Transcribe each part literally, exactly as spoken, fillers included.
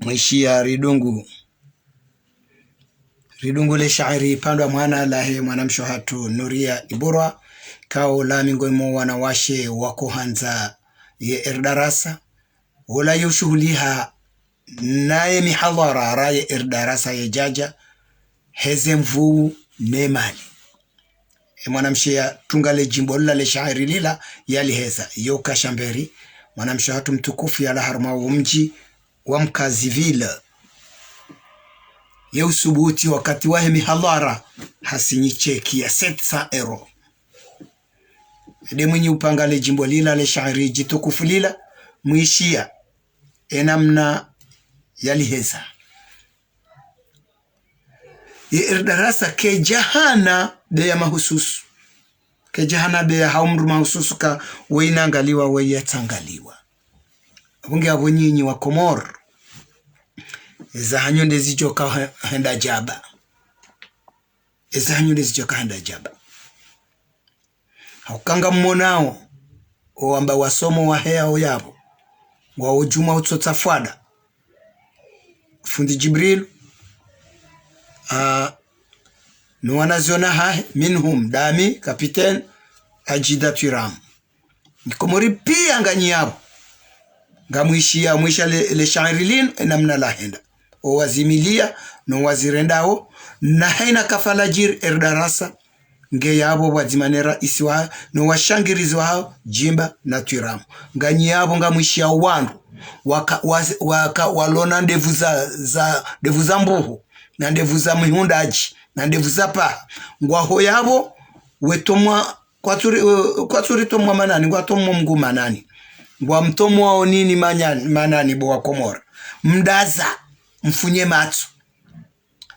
Mwishiya ridungu. Ridungu le shairi ipandwa mwana lahe mwanamshe hatru Nuria Iburwa, kao la mingoni mwa wanawashe wakohandza ye Erdarasa, wola yo shuhuliha naye mihadhara raye Erdarasa ye djadja, heze mvuu ne mali. E mwanamshe yatunga le djimbo lila le shairi lila yaliheza, yo kasha mberi, mwanamshe hatru mtukufu yalawa harumwa wo mdji wa Mkaziville. Ye usubuti wakati wahe mihadhara hasinyi cheki ya sept cents euros. Nde mwinyi upanga le djimbo lila le shairi djitukufu lila, mwishiya, e namna yaliheza. Ye Erdarasa kedjahana beya mahususu. Kedjahana beya ha umdru mahususu ka weyi nangaliwa, weyi yatsangaliwa. Apvo nge apvo nyinyi wa Komori. Eza hanyu nde zidjoka he-, henda djaba. Eza hanyu nde zidjoka henda djaba. Hauka ngammonao, owamba wasomo waheyao yapvo, ngwao djumwa utsotsa fwada. Fundi Djibril, ah, no wanazioni wahahe, minhum, dami, kapiteni, Ajida Twiramu. Ni Komori piya nganyi yapvo. Ngamwishiya, mwisha le, le shairi linu, e namna lahenda. O wazimiliya, no wazirendao, na hayina kafala djiri Erdarasa, nge yapvo pvwadzima ne raisi wahahe, no washangirizi wahahe, Djimba na Twiramu. Nganyi yapvo ngamwishiya wandru, waka, wa, waka, walona ndrevu za, za, ndrevu za mbuhu, na ndrevu za mihundadji, na ndrevu za paha. Ngwaho yapvo, wetomwa, kwatsuri, eh, kwatsuri tomwa manani, ngwatomwa mngu manani. Ngwamtomwao nini manya-, manani bo wa Komori. Mdaza, mfunye matso.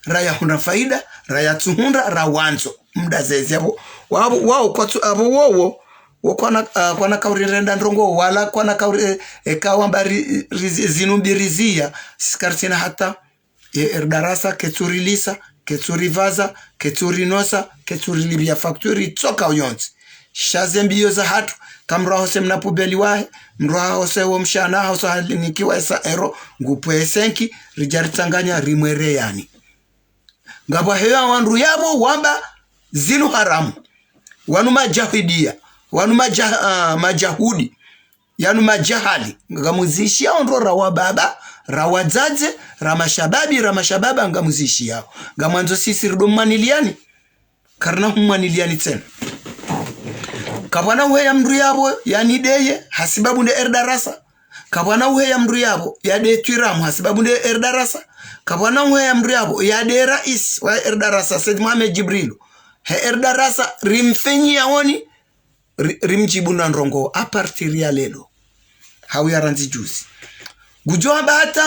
Raya hundra faida, raya tsuhundra, rawandzo. Mdaza ezi apvo. Wapvo, wao kwatsu, apvo wowo, wo kwana, ah, kwana kauri renda ndrongo, wala kwana kauri, eh, eh, kawamba ri, ri, zinu mbiri ziya, sisi karitsina hata, ye Erdarasa, ketsurilisa, ketsuripvaza, ketsurinosa, ketsurilipviya facture, tsoka uyontsi. Sha ze mbiyo zahatru, ka mdru ahose mna pubeli wahe, mdru ahose wo mshana, ahose halinikiwa esa ero, ngupve esenki, ridja ritsanganya, rimwereyani. Ngapvwaheya wandru yapvo wamba zinu haramu. Wanu majahidiya, wanu maja-, ah, majahudi, yanu majahali. Ngamuzishiyao ndro ra wababa, ra wadzadze, ra mashababi, ra mashababa, ngamuzishiyao. Ngamwandzo sisi rido mwaniliyani. Karina humwaniliyani tsena. Kapvwana uheya mdru yapvo, yani ndeye, hasibabu nde Erdarasa. Kapvwana uheya mdru yapvo, ya nde Twiramu, hasibabu nde Erdarasa. Kapvwana uheya mdru yapvo, ya nde raisi wa Erdarasa, Said Mohamed Djibrilu. He Erdarasa, rimfenyi yaoni, ri-, rimdjibu na ndrongo, à partir ya lelo. Hau ya randzi juzi. Ngudjo hamba hata,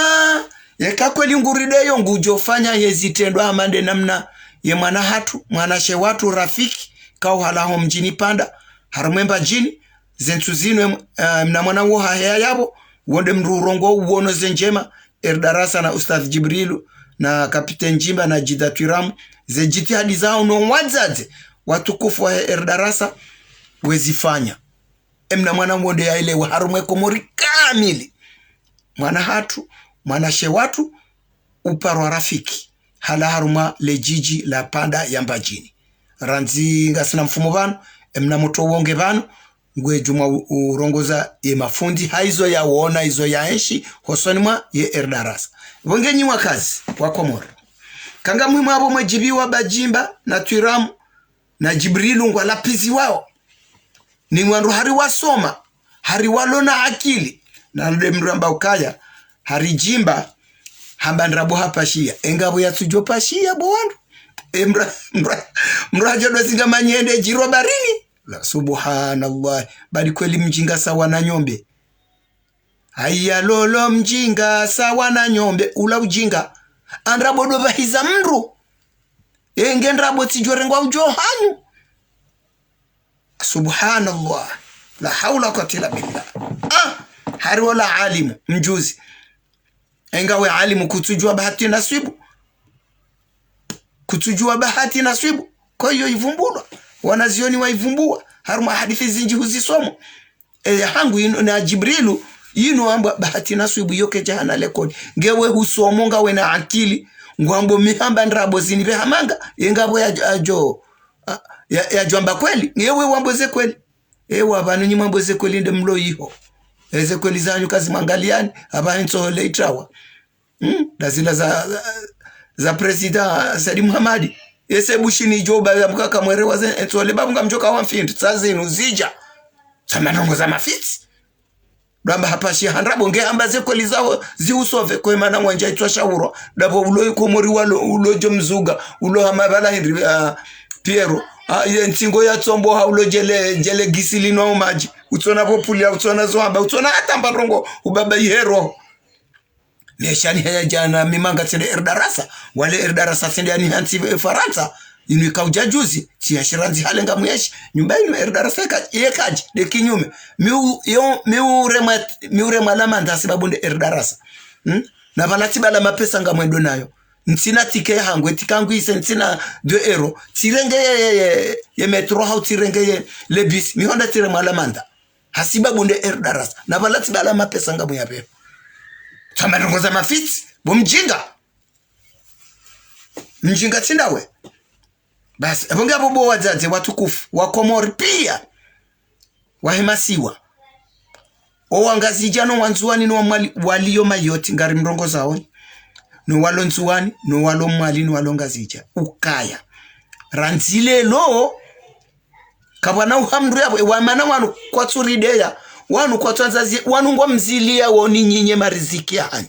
yeka kweli ngurideyo, ngudjo fanya ye zitrendwa hama nde namna ye mwana hatru, mwanashe watru Rafiki, kauhalaho mdjini Panda, harumwa Mbadjini, ze ntsu zinu, em-, eh, mna mwana wo haheya yapvo, wo nde mdru urongoa uono ze ndjema, Erdarasa na Ustadh Djibrilu, na Kapiteni Djimba na Jida Twiramu, ze djitihadi zawo no wadzadze, watukufu wahe Erdarasa, wezifanya. Emna mwana wo nde yaelewa harumwa Komori kamili. Mwana hatru, mwanashe watru, uparwa Rafiki. Halawa harumwa le djidji la Panda ya Mbadjini. Randzi ngasina mfumo pvanu, emna motro wo nge pvanu, ngwe djumwa u-, urongoza ye mafundi, ha izo yaona, izo yaenshi, hosoni mwa ye Erdarasa. Pvo nge nyi wakazi wa Komori. Kanga muhimu apvo mwedjibiwa ba Djimba, na Twiramu, na Djibrilu ngwalapviziwao. Ni wandru hari wasoma, hari walona akili. Na nde mdru amba ukaya, hari Djimba, hamba ndrabo hapashiya. Engapvo yatsudjo pashiya bo wandru. E mdra, mdra, mdra hadjo do zinga manyende djirwa barini. La, subhanallah. Bali kweli mdjinga sawa na nyombe. Haya lolo mdjinga sawa na nyombe. Ula udjinga. Andrabo do pvahiza mdru. Enge ndrabo tsidjo rengwa udjo hanyu. Subhanallah. La hawla wala quwwata illa billah. Ah, hari wola alimu, mjuzi. Enga we alimu kutsudjua bahati naswibu. Kutsudjua bahati naswibu. Kwa hiyo ivumbulwa. Wanazioni waivumbua. Harumwa hadithi zindji huzisomo. E, ya hangu inu na Djibrilu, Inu amba bahati naswibu yo kedja hana lekoli. Ngewe husomo ngawe na akili. Ngwambo mi hamba ndrabo zini pve hamanga. Ye ngapvo ya, ya djo. A, ya, ya djo amba kweli. Ngewe wambo ze kweli. Ewa, pvanu nyi mwambo ze kweli nde mlo iho. Eze kweli zanyu kazimwangaliani. Apvaha ntsohole itrawa. Hmm? Nda zila za, za, za Président Said Mohamed. Ese Bushini djo ba ya mkaka mwere wa ze, etsole ba mnga mdjoka wa mfindu. Sa zinu zidja. Sa mandrongo za mafitsi. Ndo amba hapvashi ha ndrabo nge amba ze kweli zaho ziusove kwe mana ngwandja itswa shaurwa. Ndapvo ulo Komori walo, ulo djo mzuga, ulo hama pvala hindri, ah, Pierrot. Ah, ye ntsingo ya tsombo ha ulo djele, djele gisi linwa umadji. Utsona pvo pulia, utsona zo amba, utsona hata mba ndrongo, ubaba ihero. Mie sha ni haya djana mi manga tsende Erdarasa. Wale Erdarasa tsende yani hantsi, eh, Farantsa. Inu ika udja juzi. Tsi ya shirandzi hale nga mweshi. Nyumba inu Erdarasa yeka, yekadji. Nde kinyume. Mi u, yo, mi uremwa, mi uremwa lamanda hasibabu nde Erdarasa. Hmm? Na pvala tsi bala mapesa ngamwendo nayo. Ntsina ticket hangu, e ticket hangu ise, ntsina deux euros. Tsirenge ye, ye, ye, ye métro hau tsirenge ye, le bus. Mi honda tsiremwa lamanda. Hasibabu nde Erdarasa. Na pvala tsi bala mapesa ngamuyapvepvo. Tsamba ndrongo za mafitsi. Bo mdjinga. Mdjinga tsi ndawe. Basi, epvo nge apvo bo wadzadze watukufu, wa Komori pia. Wahe masiwa. O Wangazidja no Wandzuwani no Wamwali, waliyo Mayotte, ngari mrongozaoni. No walo Ndzuwani, no walo Mwali, no walo Ngazidja. Ukaya. Randzi lelo, kapvwana uhamndru yapvo, ewa mana wanu kwatsurideya, wanu kwatswandzazi, wanu ngwamziliya woni nyinyi mariziki yahanyu.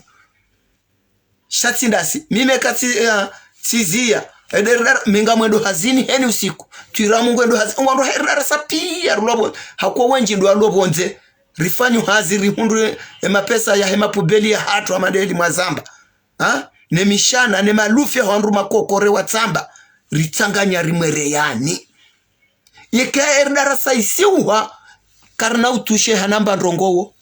Sha tsi ndasi, mi meka tsi, eh, tsiziya, Erdarasa, mi ngamwendo hazini heni usiku, Twiramu ngwendo hazini, ngwendo Erdarasa pia, rulo pvondze, hakwa wendji ndo walo pvondze, rifanyo hazi, rihundru, e mapesa yahe mapubeli yahatru, hama ndeli mwazamba. Ha? Ne mishana, ne malufi ya wandru makokore watsamba, ritsanganya rimwereyani. Yeka Erdarasa isiuha, karina utushe hana mba ndrongo wo.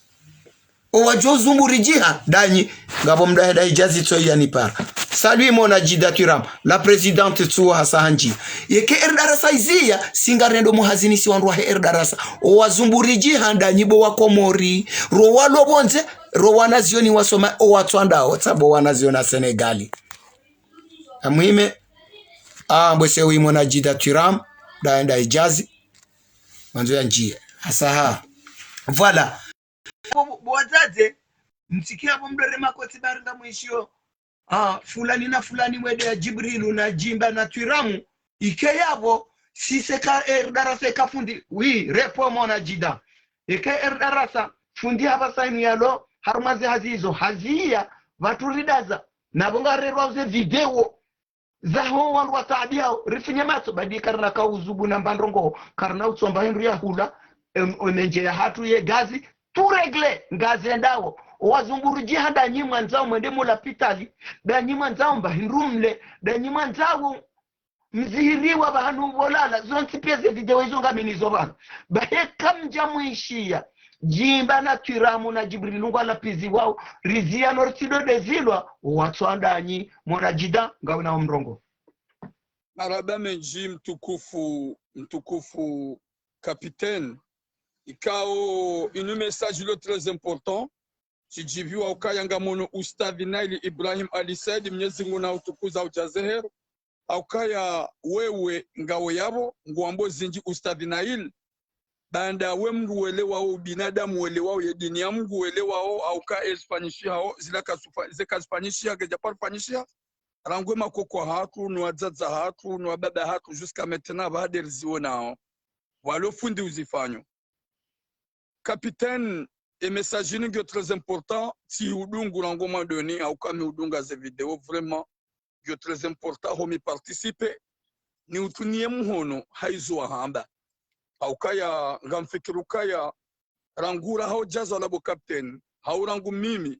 O wadjo zumburidjiha, ndanyi, ngapvo mdru heda idjazi tso yanipara. Salut mon Adjida Twiramu, la présidente tsuwo hasa handji. Yeka Erdarasa iziya, si ngarendo muhazini si wandru wahe Erdarasa. O wazumburidjiha, ndanyi bo wa Komori. Ro walo pvondze, ro wanazioni wasoma, o watswandao, tsamba wanazioni wa Senegali. Amwime, ah, mbwese wi mon Adjida Twiramu, nda, nda idjazi. Wandzo yandjiye. Hasa ha. Voilà. Bo, bo wadzadze, mtsikia bo mdore makotsi bari ngamwishiyo. Ah, fulani na fulani mwende ya Djibrilu na Djimba na Twiramu. Ike yapvo, sise ka Erdarasa eka fundi. Oui, réponds mon Adjida. Eke Erdarasa, fundi hapvasa inu yalo, harumwa ze hazi izo, haziya, pvatsu ridaza. Na pvo ngarerwa uze video. Zaho wandru wataabiyao, rifinye matso, badi karina kauzubu na mba ndrongo, karina utsomba hindru ya hula, em, o mendje yahatru ye gazi, tout réglé, ngazi endao. O wazumburidjiha ndanyi mwandzao mwende mulapitali, ndanyi mwandzao mba hindru mle, ndanyi mwandzao mzihiriwa pvahanu pvolala, zontsi pia ze video izo ngaminizo pvanu. Bahe kamdja mwishiya, Djimba na Twiramu na Djibrilu ngwalapiziwao, riziya no ritsido dezilwa, watswa ndanyi, mon Adjida, ngawina o mrongo. Marahaba mendji mtukufu, mtukufu capitaine. Ikao inu message lo très important. Tsidjiviwa ukaya ngamono Ustadhi Nail Ibrahim Ali Said, Mnyezi Mungu na utukuza udjaze heri. Haukaya wewe ngawe yapvo, ngwambo zindji Ustadhi Nail. Baanda we mndru welewao ubinadamu, welewao ye dini ya Mungu, welewao hauka ezifanyishihao, zila kazufa-, ze kazifanyishiha, kedja parifanyishiha. Rangu e makoko hatru, no wadzadze hatru, no wababa hatru, jusqu'à maintenant, pvahaderi ziwonao. Walo fundi uzifanyo. Capitaine, e message ini ngiyo très important, tsi udungu rangu mwandoni, hauka mi udunga ze video, vraiment, ngiyo très important, ho mi participer, ni utuniye muhono, haizo wahamba. Haukaya, ngamfikiri ukaya, rangu ra hao djaza la bo capitaine, hau rangu mimi,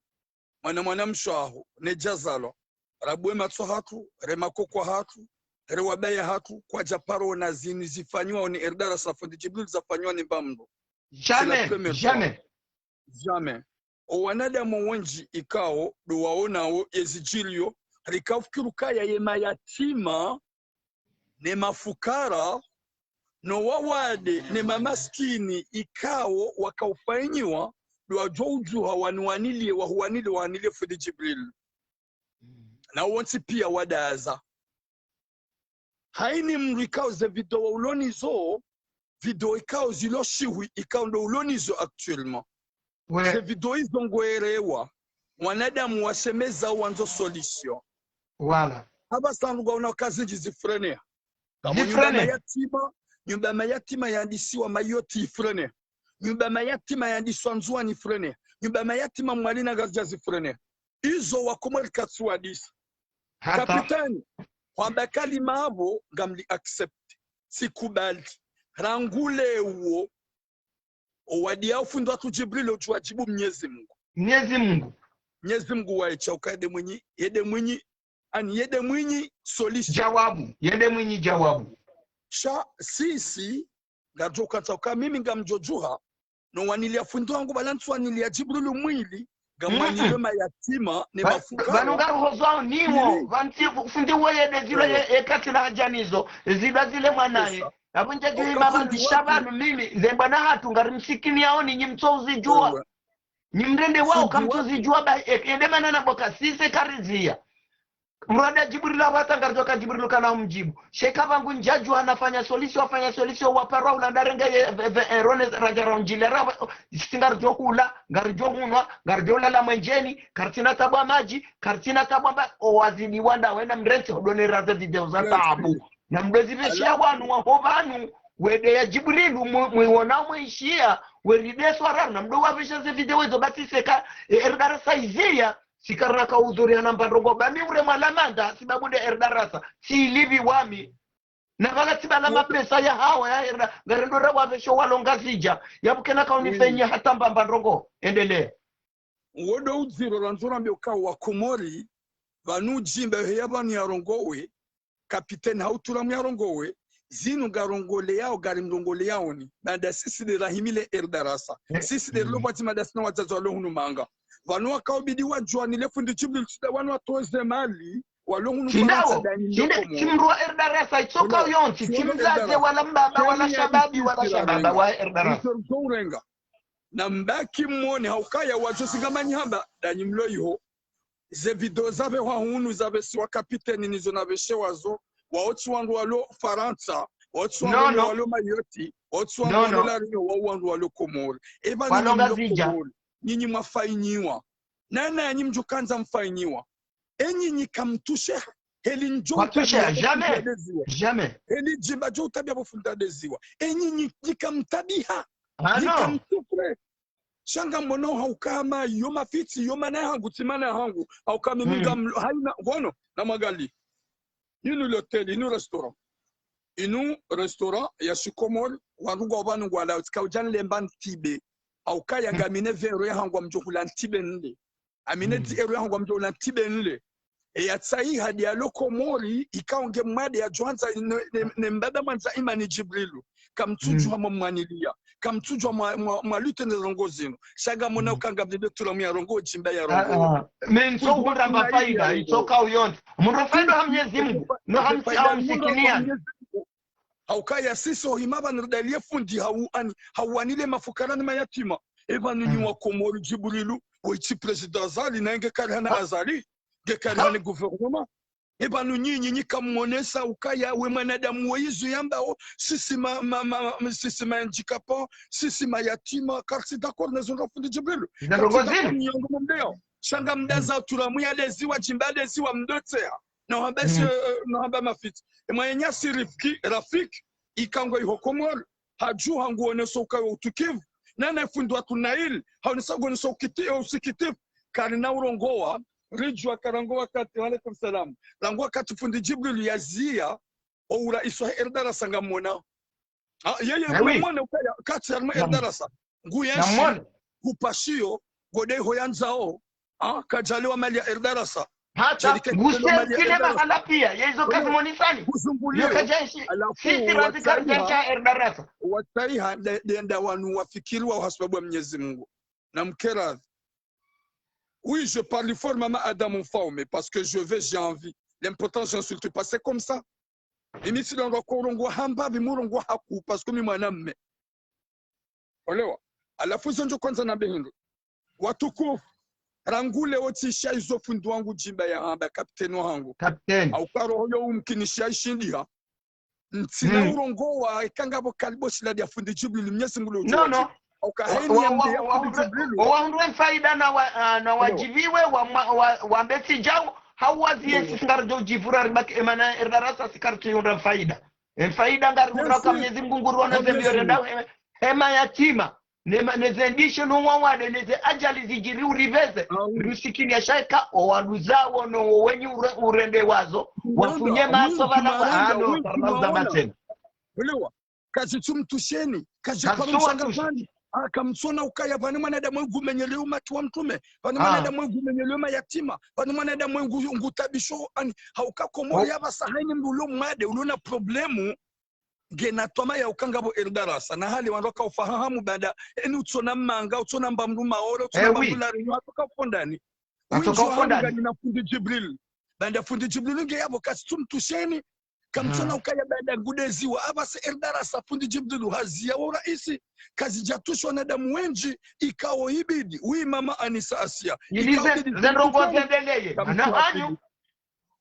mwana mwana mshe waho, ne djazalwa. Rabue matso hatru, re makoko hatru, re wabaya hatru, kwadja paro na zini zifanywa ni Erdarasa fundi Djibril zafanywa ni mba mndru. C'est la première fois. Jamais, jamais. Jamais. O wanadamu wendji ikao, ndo waonao, yezidjiriyo, rikaufikiri ukaya ye mayatima, ne mafukara, no wawade, ne mamaskini, ikao, wakaufanyiwa, ndo wadjo udjuha waniwanilie, wahuwanilie, wanilie fundi Djibril. Na wontsi pia wadaza. Haini mdru ikao ze video wa ulonizo, video ikao zilo shihwi ikao ndo ulonizo actuellement. Ze video izo ngwerewa. Wanadamu washemeza wandzo solution. Voilà. Hapvasa ndrongoo una kazi ndji zifreneha. Kamo nyumba mayatima, nyumba mayatima yandisiwa Mayotte ifreneha. Nyumba mayatima yandisiwa Ndzuwani ifreneha. Nyumba mayatima Mwali na Ngazidja zifreneha. Izo wakomori katsuwadisa. Kapiteni, hwamba kalima apvo ngamli accept. Tsikubali. Rangu leo, owadi ya ufundi watru Djibril udjo wadjibu Mnyezi Mungu. Mnyezi Mungu. Mnyezi Mungu waye sha uka yende mwinyi, yende mwinyi, ani yende mwinyi solution. Djawabu, yende mwinyi djawabu. Sha sisi, ngaridjo kantsa uka mimi ngamdjo djuha, no wanilia fundi wangu bala ntsu wanilia Djibril mwili, ngamwanilio mayatima, ne mafukara. Pvanu ngaruhozwao niwo, pvantsi fundi woye nde zilo ye, ye katsina hadja nizo, zilo zile mwanaye. Apvo ndje djuhi mama ndisha pvanu mimi, ze mbwana hatru ngarimsikiniao ni nyi mtso uzidjuwa. Nyi mrende wao kamtsu uzidjuwa ba, e, ende mana na boka sise karizia. Mradi ya Djibril apvasa ngaridjo ka Djibril kana umdjibu. Sheka pvangu ndjadjuha nafanya solution, afanya solution, waparwa ula ndarenge ye, ve, ve, eh, rone radja raundjile, ra, si ngaridjo hula, ngaridjo hunwa, ngaridjo ulala mwenjeni, karitsina tabu ya madji, karitsina tabu ya mba, owazidi wanda wena mrentsi, hodone raze video za tabu. Na mdwezi pveshiya wanu, waho pvanu, wende ya Djibrilu, mu, mwiwona mwishiya, weride swararu, na mdwe wapvesha ze video ezo basi seka, e, erdara saiziya, sikarina ka udhuri hana mba ndrongoo, ba mi ure mwa lamanda, sibabu nde erdarasa, tsilipvi wami. Na pvala tsibala mapesa ya hawa ya erda, ngarendo ra wapvesho walo Ngazidja, ya pvukena ka unifenye hata mba mba ndrongoo, endelea. Wodo udziro randzo rambe uka wa Komori, pvanu djimba heya pvanu yarongowe, kapiteni hautura myarongowe, zinu ngarongoleyao, ngarimrongoleyao ni, mada sisi nde rahimile erdarasa. Sisi nde rilo pvwadzima nda sina wadzadze walo hunu manga. Pvanu wakaubidi wadjuwa ni le fundi Djibril tsi nda wanu watoze mali, walo hunu Farantsa nda nyi Komori. Tsi mdru wa erdarasa, itsoka uyontsi, tsi mdzadze wala mbaba, wala shababi, wala shababa wa erdarasa. Urenga. Na mbaki mwone haukaya wadjo singamanyi hamba, nda nyi mlo iho. Ze video zapvehwa hunu zapvesiwa kapiteni nizo napveshewa zo. Wao tsi wandru walo Farantsa, wao tsi wandru walo Mayotte, wao tsi wandru walo La Réunion, wao wandru walo Komori. Epva nyinyi mlo Komori, nyinyi mwafanyiwa. Nana nyi mdjo kandza mfanyiwa. Enyinyi kamtusheha. Heli ndjo utabiha jamais. Heli djimba djo utabiha pvo fundi ndeziwa. Enyinyi, nyi kamtabiha. Nyi kamsufre. Sha ngamwonao hauka hama yo mafitsi, yo mana hangu, tsi mana hangu. Hauka mimi ngam, haina, ngono, na magali. Inu l'hôtel, inu restaurant. Inu restaurant ya shikomori, wandru ngwao pvanu ngwalao, tsika udja nilemba ntibe. Haukaya ngamina vingt euros ya hangu ngamdjo hula ntibe nle. Amina dix euros ya hangu ngamdjo hula ntibe nle. Eya tsayi hadi yalo Komori, ikao nge mwade yadjo handza ne, ne, ne mbaba mwandza imani Djibrilu. Kamtsudjuha mwa mwaniliya. Kamtsudjuha mwa, mwa, mwa lute ne ndrongoo zinu. Sha ngamwona uka ngamdjo tura myarongowe djimba yarongowe. Ah, ah. Mentso uhundra mba faida, itsoka uyontsi. Mndro faida ha Mnyezi Mungu. No hamsi au msikiniya. Haukaya sisi ohima pvanu ridaliye fundi hau ani, hauwanile mafukara ni mayatima. Epvanu nyi wa Komori Djibrilu, wetsi président Azali, na nge kari hana Azali, nge kari hana gouvernement. Epvanu nyinyi, nyi kamwonesa ukaya we mwanadamu we izo yambao, sisi ma, ma, ma, ma, sisi ma handicapés, sisi mayatima, kartsi d'accord na zo ndro fundi Djibrilu. Kartsi d'accord nyi yongo mndeo. Sha ngamdaza tura mwiya leziwa, djimba leziwa mdotseha. Na hamba si, eh, na hamba mafitsi. E mwananyasi Rifki, Rafik, ikao nge iho Komori, hadjuha nguoneso ukaya utukivu. Nana fundi watru Nail, haonesa nguoneso ukiti, eh, usikitivu. Karina urongowa, ridjuwa karangowa wakati, wa alaikum salam. Rangu wakati fundi Djibrilu yaziya, oura iswa erdarasa ngamwona. Ah, yeye, ngamwona ukaya, katsi harimwa erdarasa. Nguyenshi, ngupashiyo, ngode iho yandzao, ah, kadjaliwa mali ya erdarasa. Hata, ngusirkile mahala piya, yeizo kazimonisani. Nguzunguliyo. Yo kadjenshi, sisi razi kadjenshi ya erdarasa. Watsaiha, nde, nde, nda wanu wafikiriwa hasababu ya Mnyezi Mungu. Na mkeradhi. Oui, je parle fort, maman Adam Mfaume, parce que je veux, j'ai envie. L'important, j'insulte pas, c'est comme ça. Mimi tsi ndrongoo korongowa hamba, mimi urongowa haku, parce que mi mwanamme. Olewa. Halafu zo ndjo kwanza na behindru. Watukufu, rangu leo tsisha izo fundi wangu Djimba yahamba, kapiteni wahangu. Kapiteni. Hauka roho yo umkinisha ishindiha. Ntsina Mm. urongowa, eka ngapvo kaliboshi la dia fundi Djibrilu, Mnyezi Mungu leo No, no. Hauka Wa- haini wa- yambe wa- ya wa- fundi Djibrilu. wa- wahundre faida na wa- ah, na Ewa. wadjiviwe wa- wa- wambe tsi djau, hau waziye Ewa. sisi ngaridjo djivura ribaki emana erdarasa si karitsi hundra faida. E faida ngarihundra Yes, ka yes. Mnyezi Mungu ruona Kwa Mnyezi zembi orenda Mungu. hema, hema yatima. Nema neze ndishe no wawade neze ajali zidjiri uriveze. Au. Riusikini ya shaika, owaduzawo no wenyi ure- urende wazo. Mwana, Wafunye maso mwingi vana wa- maana, ano, mwingi karnauza maona. Matsena. Olewa, kazitsumtusheni, Kazitsuwatusha. kaziparo mshangazani. Ah, kamtsona ukaya pvani mwanadamu ngumenyeleo maki wa mtrume, pvani Ah. mwanadamu ngumenyeleo mayatima, pvani mwanadamu ngu- ngutabisho ani, hauka Komori Oh. apvasa haini mndru ulo mwade, ulo na problemu, ngena twama ya uka ngapvo erdarasa, na hali wandru waka ufahamu baada, eni utsona manga, utsona mba mndru maore, utsona Eh, mba oui. mndru larinyo, atoka ufondani. Atoka Winji wa ufondani. hanga ni na fundi Djibril. Baada fundi Djibril nge yapvo kazitsumtusheni, kamtsona Ah. ukaya baada ngudeziwa, apvasa erdarasa fundi Djibril haziya wo raisi, kazidjatushwa wanadamu wenji, ikao ibidi, wi mama Anisa Asia. Ilize, Ikao ibidi zendrongo fundi Djibril, zendeleye. Mana kamtsuwa hanyu. fundi.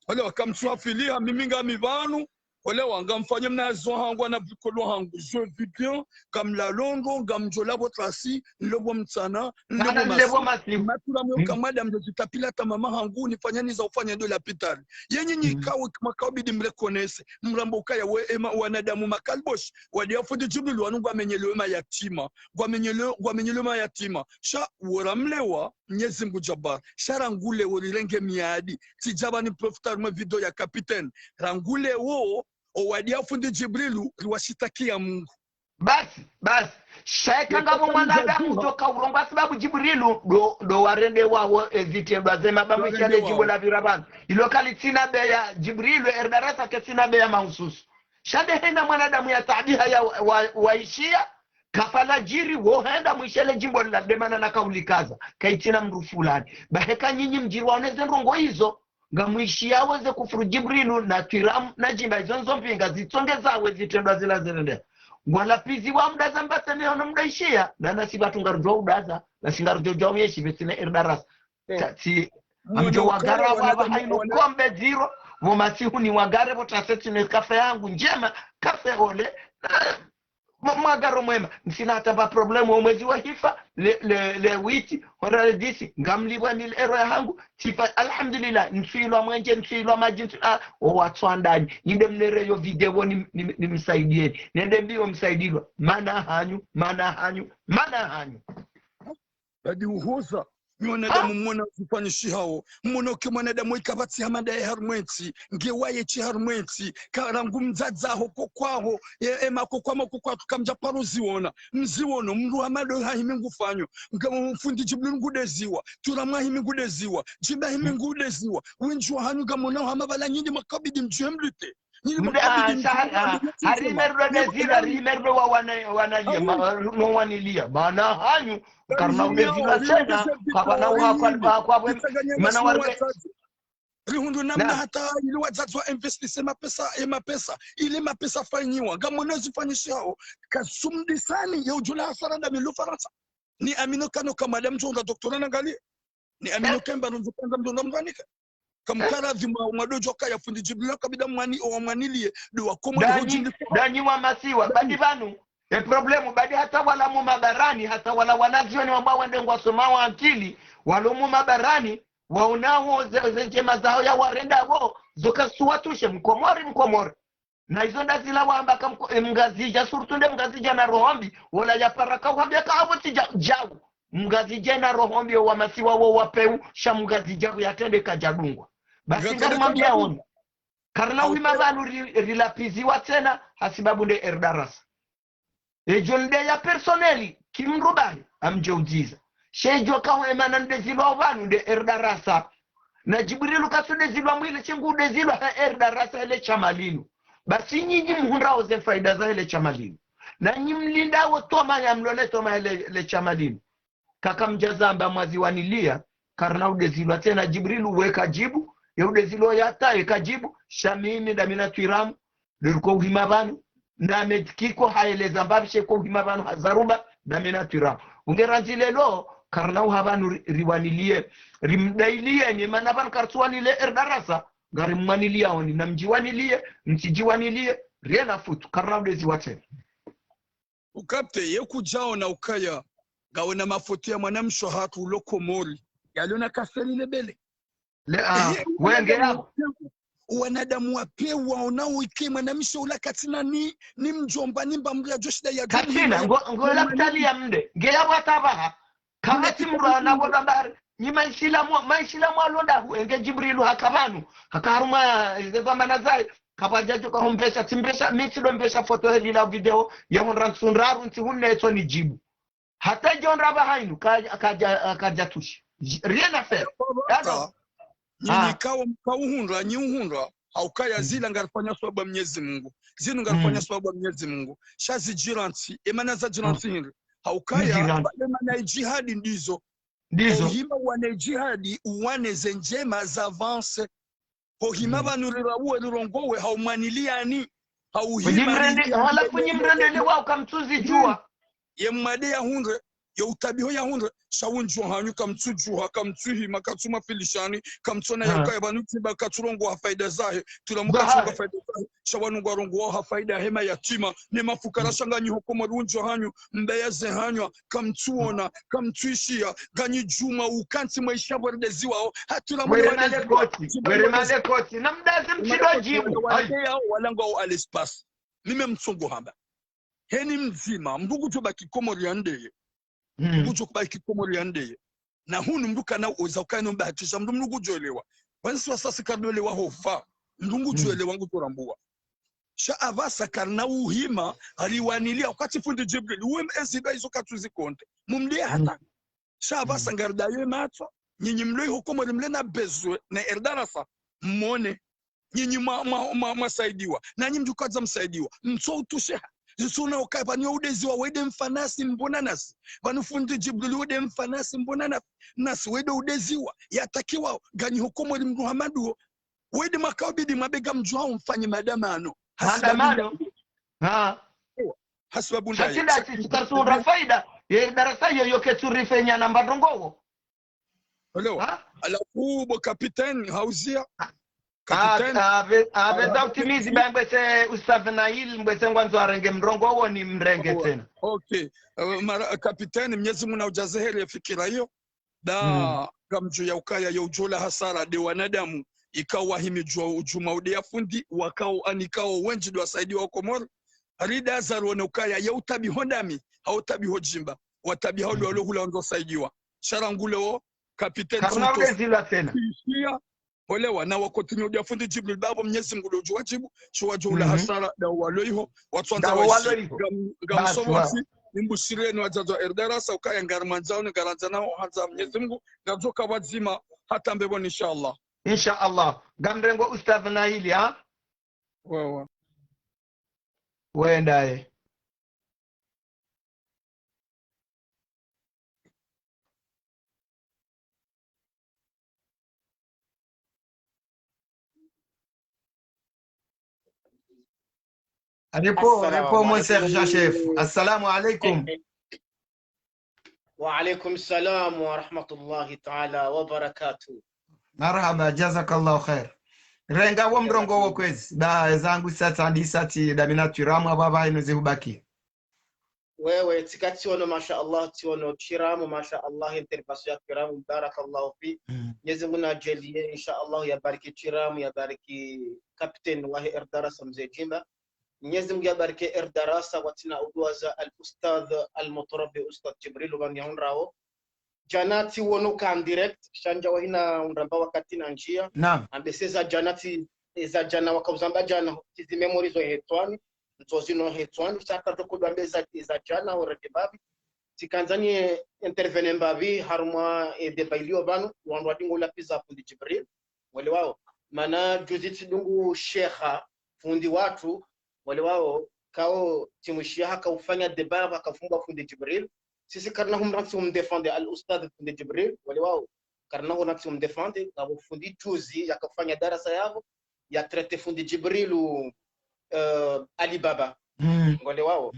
Olewa, kamtsuwa filiha, mimi ngami pvanu. Olewa, ngamfanye mnazo hangu, ana vikolo hangu. Je vis bien, kamlalo ndro, ngamdjola pvo trasi, nlopvo mtsana, Mana nlopvo nlopvo masiku. masiku. Matula mwe Mm. kamwada mdjozitapila ta mama hangu, nifanya niza ufanya ndo lapitali. Yenyi nyi Mm. kao, makao bidi mreconnaisse. Mrambo ukaya we, ema, wanadamu makaliboshi. Wadia fundi Djibril wanu ngwamenyeleo mayatima. Ngwamenyeleo, ngwamenyeleo mayatima. Sha, wora mlewa, Mnyezi Mungu Jabbar. Sha rangu leo rilenge miadi. Tsidjaba ni profita mwe video ya kapiteni. Rangu leo, owadia fundi Djibrilu, riwashitakia Mungu. Basi, basi. Shaika ngapvo mwanadamu djoka urongowa sababu Djibrilu ndo, ndo warende wawo ezitrendwa zema ba mwishale djimbo la pvira pvanu. Ilo kalitsina beya Djibrilu, erdarasa ketsina beya mahususu. Sha nde hena mwanadamu ya tabiha ya wa- wa- waishiya, kafala djiri wo henda mwishale djimbo la demana na kaulikaza. Kaitsina mndru fulani. Baheka nyinyi mdjiri waoneze ndrongo izo, ngamwishiyawo ze kufuru Djibrilu na Twiramu na Djimba, izo nzo mpinga zitsongezawo ezitrendwa zila zirendea. Ngwalapviziwa mdaza mbase mihono mdaishiya, na nasi pvatsu ngarudjo udaza, nasi ngarudjo djau yeshi pvetsina erdarasa. Tsi, amdjo wagara pvapva haino kombe dziro, pvo masihu ni wagare pvo trase tsine kafe yangu ndjema, kafe ole, na Mwa- mwagaro mwema, ntsina hata mba problème. Wo mwezi wa hifa, le, le, le witi, hora le disi, ngamlipvwa mille euros ya hangu, tsifa, alhamdulillah, ntswilwa mwenje, ntswilwa madji, ntswi-, ah, o watswandani, ninde mnere yo video ni, ni, ni msaidieni, nende mbiyo msaidilwa, mana hanyu, mana hanyu, mana hanyu. Badi uhoza, nyi wanadamu mwona zifanyishihao, mwona uke mwanadamu ikapvatsi hamada ye harumwa entsi, nge waye tsi harumwa entsi, ka rangu mdzadzaho kokwaho, e, e makokwa makokwa kamdja paro ziona, mziono, mndru hamado hahimi ngufanyo, nga fundi Djibril ngudeziwa, Twiramu hahimi ngudeziwa, Djimba hahimi ngudeziwa, wendji wa hanyu ngamwonao hama pvala nyinyi makabidi mdjuhe mlite. Mde, ah, sa-, ah, hari merdo dezilwa, hari merdo wa wana, wanaliya, ma-, no waniliya. Mana hanyu, karina udezilwa tsena, kapvana uha kwa, kwa, kwa, mana warwe. Rihundru namna hata ili wadzadze wa investisse mapesa, e mapesa, ili mapesa fanyiwa. Ngamwona zifanyishihao, kazumdisani, ye udjula hasara nda milu Farantsa. Ni amino kano ka madame djonga doctorat nangalie. Ni amino kemba nunzu kwanza mdru ngamdru anika. Kamkara dhi mwa, mwa dodjo kaya fundi Djibril kabida mwani, o mwaniliye, ndo wa Komori hodjindi. Danyi wa masiwa, badi pvanu, e problème, badi hata wala mu mabarani, hata wala wanazioni wamba wende ngwasomao ankili, walo mu mabarani, waonao ze, ze ndjema zaho ya warenda wo, zo kasuwatushe, Mkomori, Mkomori. Na izo nda zila wamba ka mko-, e, Mngazidja, surtout nde Mngazidja na roho mbi, wola ya para ka uhambia ka apvo tsi dja-, djau. Mngazidja na roho mbi, o wa masiwa wo wa peu, sha Mngazidja ku yatrende kadjadungwa. Basi ngarimwambia oni. Karina uhima pvanu ri-, rilapviziwa tsena, hasibabu nde erdarasa. Edjo nde ya personnel, kimrubahi, amdjo udziza. She djo kaho emana ndezilwa pvanu nde erdarasa. Na Djibrilu katsudezilwa mwile, shingu udezilwa ha erdarasa hele shama linu. Basi nyinyi muhundrao ze faida za hele shama linu. Na nyi mlindao toma ya mlole toma hele, hele shama linu. Kaka mdja zamba mwazi waniliya, karina udezilwa tsena Djibrilu we kadjibu, ye udezilwa yata ye kadjibu, sha mimi ndami na Twiramu, ndo riko uhima pvanu, na Ahmed Kiko haeleza mbapvi she ko uhima pvanu ha zaruba, ndami na Twiramu. Unge randzi lelo, Karina uha pvanu ri-, riwaniliye, rimdayiliye, ni mana pvanu karitsuwaniliye Erdarasa, ngarimwaniliyaoni, namdjiwaniliye, mtsidjiwaniliye, rien à foutre, karina udeziwa tsena. Ukapte, ye kudjaona ukaya, ngawena mafoto ya mwanamshe hatru ulo Komori, yaliona kaferi lebele. Le, ah, ehe, wenge yapvo. Wanadamu wa pewu waona uike mwanamshe ula katsina ni, ni mdjomba, ni mbambu ya djo shinda ya djo katsina, ngo, ngo lapitali ya mde, nge yapvo hata pvaha. Kapvatsi mdru ana pvo habari. Nyi maishila mwa, maishila mwa londa hu, enge Djibrilu haka pvanu. Haka harumwa, eh, ze dhwamana zahe. Kapvadja djo kahombesha, tsimbesha, mi tsidombesha foto heli la video, ya hundra ntsu ndraru, ntsi hunu netso nidjibu. Hata djo ndra pvaha inu, ka-, kadja, kadja tushi. J-, rien à faire. Yado. Nyinyi kawo, kawo uhundra, nyi uhundra. Haukaya zila ngarifanya sababu ya Mnyezi Mungu. Zinu ngarifanya sababu ya Mnyezi Mungu. Sha zidjirantsi, emana zadjirantsi hindri. Haukaya, pvale mana idjihadi ndizo. Ndizo. Ohima wane idjihadi, uwane ze ndjema za avance. Ohima pvanu rira uwe rirongowe, haumwaniliyani. Hauhima. Halafu nyi mrendele wa ukamtsuzidjuwa. Ye mwade ya hundre, ye utabiho ya hundre, sha wundjuwa hanyu kamtsudjuha, kamtsuhima, katsumafilishani, kamtsona ya ukaya pvanu tsimba katsurongowa ha faida zahe, tulamu katsurongowa ha faida zahe, sha wanu ngwarongowa ha faida he mayatima, ne mafukara sha nganyi ho Komori wundjuwa hanyu, mbeya ze hanywa, kamtsuona, kamtsuishiya, nganyi djuma ukantsi mwaishiya pvo rideziwao, hatulamu were malekoti, were malekoti, na mdazi mtsidodjibu. Wala ngwao à l'espace. Mimi mtsongo hamba. Heni mdzima, mndru ngudjo baki Komori ya ndeye. Mndru ngudjo baki Komori ya ndeye. Na hunu mndru kana uweza ukaya no mbahatisha, mndru, mndru ngudjo elewa. Wansi wa sasa karino elewa hofa. Mndru ngudjo elewa ngudjo rambuwa. Sha apvasa karina uhima, riwaniliya, wakati fundi Djibril, uwe mezi ba izo katsuzikonte. Mumliye hata. Sha apvasa ngaridayo matso, nyinyi mlo iho Komori mle na besoin, na Erdarasa, mone. Nyinyi mwa, mwa, mwa, mwasaidiwa. Na nyi mdjukadza msaidiwa. Mtso utusheha. Zitsuna ukaya pvanu udeziwa wede mfanasi mbona nasi. Pvanu fundi Djibril wede mfanasi mbona na-, nasi wede udeziwa. Yatakiwa nganyi ho Komori mndru hamaduho. Wede mwakaubidi mwabega mdjuha umfanye madamano. Madamano. Ha. Hasibabu ndaye. Sha tsi nda tsi, tsi katsura faida. Ye darasa yo yo ketsurifenya namba ndrongowo. Hello. Ha? Ala kubo kapiteni hauziya. Kapiteni. Ave, ave za utimizi ba mbwese Ustadh Nail, mbwese ngwandzo arenge mrongowo ni mrenge tsena. Okay. Eh, mara, kapiteni, Mnyezi Mungu na udjaze heri ya fikira iyo. Da, ngamdjuwa ukaya yo udjola hasara de wanadamu. Ikao wahimidjuwa udjuma ude ya fundi, wakao anikao wendji do wasaidiwa wa Komori. Rida zarone ukaya ya utabiho ndami, ha utabiho djimba. Watabiha uli walo hula wandzo saidiwa. Sha rangu leo, kapiteni. Karina uke zilwa tsena. Olewa, na wakotinyo udia fundi Djibril babo Mnyezi Mungu ndo udjo wadjibu, sho wadjo ula hasara, da walo iho, watswandza waishi. Ngamsomo wasi, nimbushireni wadzadze wa Erdarasa, ukaya ngarimwandzao, ngarandzanao, handza Mnyezi Mungu, ngaridjo ka wadzima, hata mbepvoni, inshallah. Inshallah. Ngamrengo Ustadh Naili, ha? Wewe. Wenda ye. Allez, pour, pour mon sergent-chef. Assalamu alaikum. Wa alaikum salam wa rahmatullahi ta'ala wa barakatuh. Marhaba, jazakallahu khair. Renga wo mrongowo kwezi. Da zangu sati ndi sati da mina tiramu apvapva inu zihubaki. Wewe, tsika tsiono, masha Allah, tsiono tiramu, masha Allah, intervention ya tiramu, barakallahu fi. Mnyezi Mungu na djaliye, insha Allah, ya bariki tiramu, ya bariki kapiteni wahe Erdarasa Mze Djimba. Mnyezi Mungu ya bariki Erdarasa, watsina uduwaza al-ustadh al-mutarabbi, Ustadh Djibril, wani hundrawo. Djana tsi wono ka en direct, sha ndja wahina undraba wakati na ndjia. Naam. Ambe se za djana tsi, e za djana wakauzamba djana, tsi zi memories zo hetswani, ntso zino hetswani, sha ka toko dwambe za, e za djana, ho rede mbapvi. Tsikandza ni intervenir mbapvi, harumwa, e, débat ilio pvanu, wandru wadingo ula piza fundi Djibril. Mwelewao. Mana juzi tsidungu shekha, fundi watru, mwelewao, kao timwishiya haka ufanya débat, haka fumbwa fundi Djibril. Sisi karina humrantsi humdéfendre al-ustadh fundi Djibril, mwelewao. Karina humrantsi humdéfendre, ngapvo fundi juzi, yaka ufanya darasa yapvo, ya traité fundi Djibril, euh, Ali Baba. Mwelewao.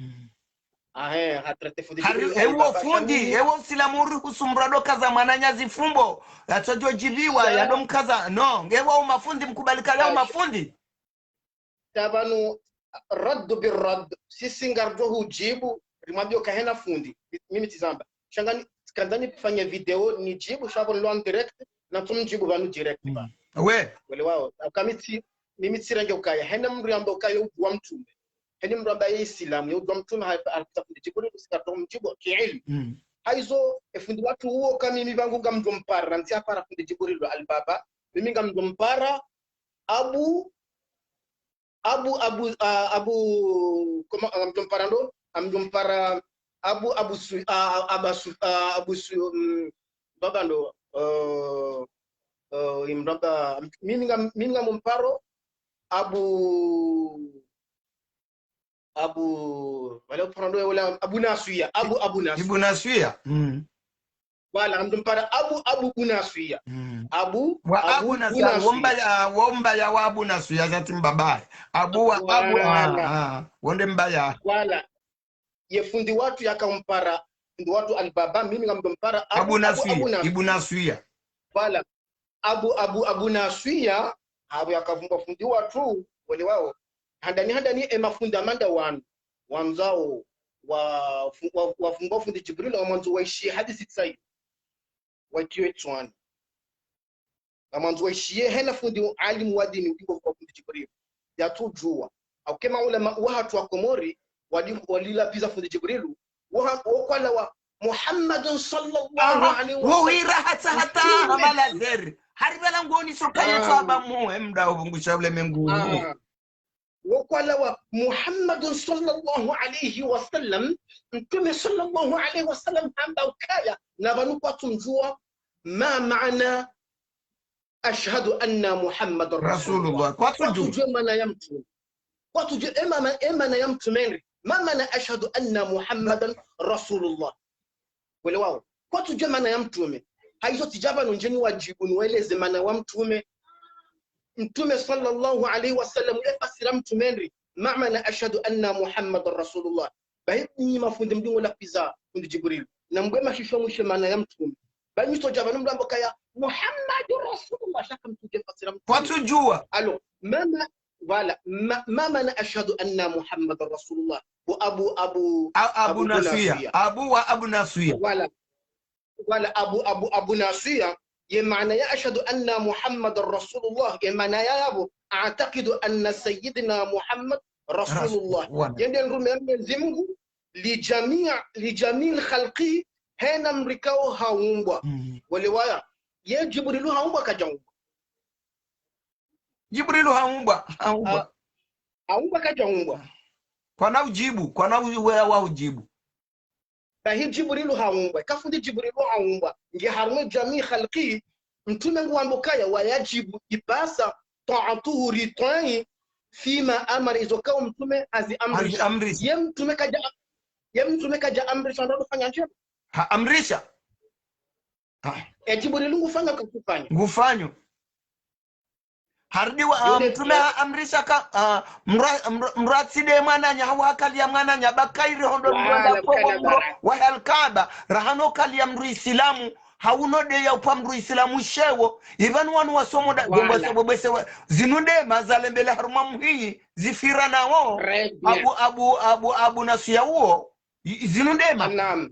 Ahe, hatraite fundi Djibril. Ewo fundi, ewo usilamu uri husumrado kaza mwananya zifumbo. Yatsodjo djibiwa, yado mkaza. No, ngewo umafundi mkubali kaya umafundi. Sha pvanu, raddu bi radd. Sisi ngaridjo hudjibu, rimwambio kahena fundi. Mimi tsizamba. Sha ngani, kandza nifanye video, nidjibu, sha pvo nilo en direct, na tsumdjibu pvanu direct pva. We. Wele wao. Aka mi tsi, mimi tsirenge ukaya. Hena mndru yamba ukaya udjuwa mtrume. Hena mndru yamba ye Isilamu, ye udjuwa mtrume, ha, ha, ha, fundi Djibril, sika tsumdjibu, kiilmu. Haizo, e fundi watru uwo ka mimi pvangu ngamdjo mpara, ntsi hapara fundi Djibril, Alibaba. Mimi ngamdjo mpara, Abu, Abu, Abu, ah, Abu, comment, ah, ngamdjo mpara ndo, ngamdjo mpara Abu, Abu Su, ah, Abu Su, ah, Abu Su, mm, baba ndo, eh, eh, imramba, mimi nga, mimi nga mparo, Abu, Abu, wala mparo ndo, wala Abu Naswiya, Abu, Abu Naswiya. Ibu Naswiya. Mm. Wala, ngamdjo mpara Abu, Abu Bunaswiya. Mm. Abu, wa Abu Abu Naswiya, Bunaswiya. Wo mbaya, wo mbaya wa Abu Naswiya, zati mbabaye. Abu wa Abu, ah, wala, ah, wo nde mbaya. Wala. Ye fundi watru yaka mpara, fundi watru Alibaba, mimi ngamdjo mpara Abu, Abu Abu Naswiya, Abu Naswiya. Ibu Naswiya. Wala. Abu, Abu, Abu Naswiya, Abu yakavumbwa fundi watru, wele wao. Handani, handani, e mafundi amanda wanu, wandzao, wa, fu, wa, wavumbwa fundi Djibril, wamwandzo waishiye hadisi tsayi. Waitiwe tswani. Wamwandzo waishiye hena fundi alimu wa dini, udigo kwa fundi Djibril. Yatsudjuwa. Au kema ulama wahatru wa Komori, wali, walilapviza fundi Djibrilu, wo ha, wo kwalawa Muhammadun sallallahu alaihi wasallam. Wo hira hata hata, mtrume. Amala zeri. Haribela ngoni so kaya so aba mu, emda ubungusha ule mengu. Ah. Wo kwalawa Muhammadun sallallahu alaihi wasallam, mtrume sallallahu alaihi wasallam hamba ukaya, na pvanu kwatsumdjuwa, ma maana ashhadu anna Muhammadan Rasulullah. Rasulullah. Kwatsudjuwa. Kwatsudjuwa maana ya mtrume. Kwatsudjuwa e maana, e maana ya mtrume ndri. Ma maana ashhadu anna Muhammadan Rasulullah. Wele wao. Kwatsudjuwa maana ya mtrume. Haizo tsidja pvanu ndjeni wadjibu niweleze maana wa mtrume. Mtrume sallallahu alaihi wasallam, ye fasira mtrume ndri. Ma maana ashhadu anna Muhammadan Rasulullah. Bahi nyi mafundi mdungo lapviza fundi Djibril. Na mbwe mashisho mwishe maana ya mtrume. Bahi nyi tsodja pvanu mdru ambo kaya Muhammadu Rasulullah, sha kamtsudje fasira mtrume. Kwatsudjuwa. Alors, ma ma, voilà, ma, ma maana ashhadu anna Muhammadan Rasulullah. Bo Abu, Abu, A, Abu Abu Naswiya. Naswiya. Abu wa Abu Naswiya. Voilà. Wala Abu, Abu, Abu Naswiya, ye maana ya ashhadu anna Muhammadan Rasulullah, ye maana ya yapvo, a'taqidu anna sayyidina Muhammad Rasulullah. Rasul-, wala. Ye nde mtrume ya Mwenyezi Mungu, li jamii, li jamii khalqihi, hena mdru ikao haumbwa. Mm. Wele waya, ye Djibrilu haumbwa kadjaumbwa. Djibrilu haumbwa, haumbwa. Ah, haumbwa kadjaumbwa. Kwana udjibu, kwana u-, weya wa udjibu. Bahi Djibrilu haumbwa, ka fundi Djibrilu haumbwa, nge harumwa jamii khalqi, mtrume nguwambo kaya wa yajibu ipasa ta'atuhu ritwayi fima amara izo kao mtrume haziamrisha. Haziamrisha. Ye mtrume kadja, ye mtrume kadja amrisha ndo ufanya ndjema. Haamrisha. Ha. E Djibrilu ngufanya katsufanya. Ngufanyo. Harudi wa, ah, mtrume haamrisha ka, ah, mdru, mdru, mdru atside mwananya, hau hakaliya mwananya, ba kayiri hondo mdru anda kwa mdru wa Alkaaba, raha no kaliya mdru Isilamu, hau no deya upva mdru Isilamu sheo, ipvanu wanu wasomo da, gongo sebo bese wa, zinu ndema zalembele harumwa muhiyi, zifira nawo, Abu, Abu, Abu, Abu Naswiya uwo, i, zinu ndema. Naam.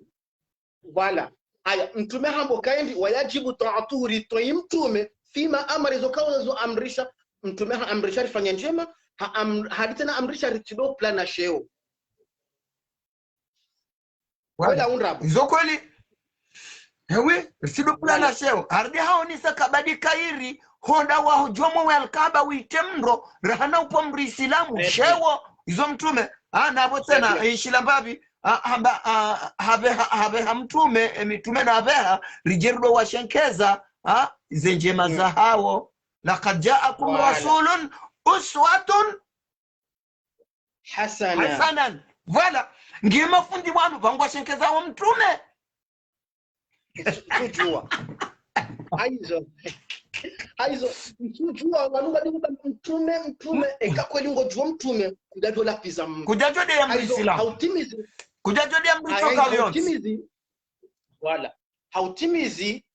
Voilà. Aya, mtrume hambo kaindi, wa yajibu ta'atuhu, ritwayi mtrume, fima amara, izo kao zo amrisha, mtrume haamrisha rifanye ndjema, ha am-, hadi tsena amrisha ritsido pvula na sheo. Voilà. Wala undrabo. Izo kweli. Ewe, ritsido pvula na sheo. Harudi haonesa kabadi kayiri, honda wa hudjomo wa Alkaaba wite mdru, raha no upva mdru Isilamu, sheo, izo mtrume. Ah, napvo tsena, ishila mbapvi. Ah, hamba, ah, hapveha, hapveha mtrume, e mitrume napveha, ridje rido washenkeza, ah, ze ndjema zahawo. Laqad ja'akum rasulun uswatun hasanan. Voilà. Nge mafundi wanu, pvangwashenkeza wo mtrume. Ntsudjuwa. Haizo. Haizo. Ntsudjuwa, wanu ngadi kuta mtrume, mtrume, eka kweli ngodjuwa mtrume, kudjadjo lapviza mdru. Kudjadjo deya mdru Isilamu. Hautimizi. Kudjadjo dia mdru tsoka uyontsi. Voilà. Hautimizi,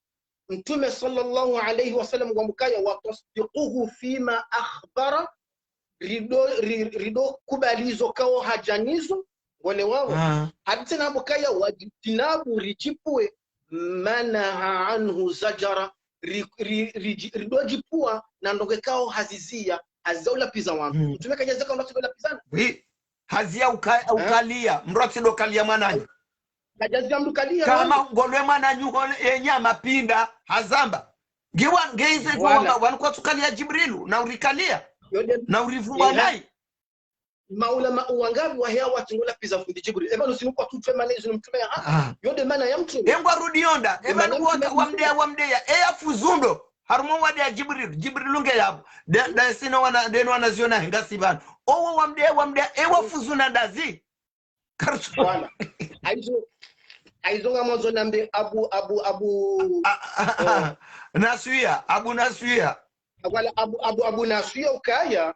Mtrume swallallahu alayhi wa sallam ngwambao ukaya, وتصديقه فيما أخبر, rido, ri, rido kubali izo kao hadja nazo, ngolewao. Hadi tsena ngwambao ukaya, واجتناب, ridjipvue, ما نهى عنه زجر, ri, ri, ri, rido djipvua na ndrongoo kao haziziya, haziziya ulapviza wandru. Mtrume kadjaziya kao wandru ndo lapvizana. Haziya uka, ukalia, mdru atsido kalia mwananyahe. Kadjaziya mdru kalia. Kama ngolwe mwananyaho ye nyama pvinda, hazamba. Ngiwa, nge ize zo wamba, wanu kwatsukalia Djibrilu, na urikalia, na urivumba nayi. Maulama wangapvi waheya watsi ngolapviza fundi Djibrilu. Eba nusinu kwatsudjuwa mana izo no mtrume ya ha. Yo nde mana ya mtrume. Engwa rudi yonda. Eba nuwaka wamdeya, wamdeya. Eya fuzundo. Harumwa wade ya Djibrilu. Djibrilu nge yapvo. Nde, nde sina wana, nde no wanazioni hengasi pvanu. Owo wamdeya, wamdeya. Ewa fuzuna ndazi. Karso. Voilà. Hayizo, hayizo ngamwandzo nambe Abu, Abu, Abu. Naswiya, Abu Naswiya. Voilà, Abu, Abu, Abu Naswiya ukaya.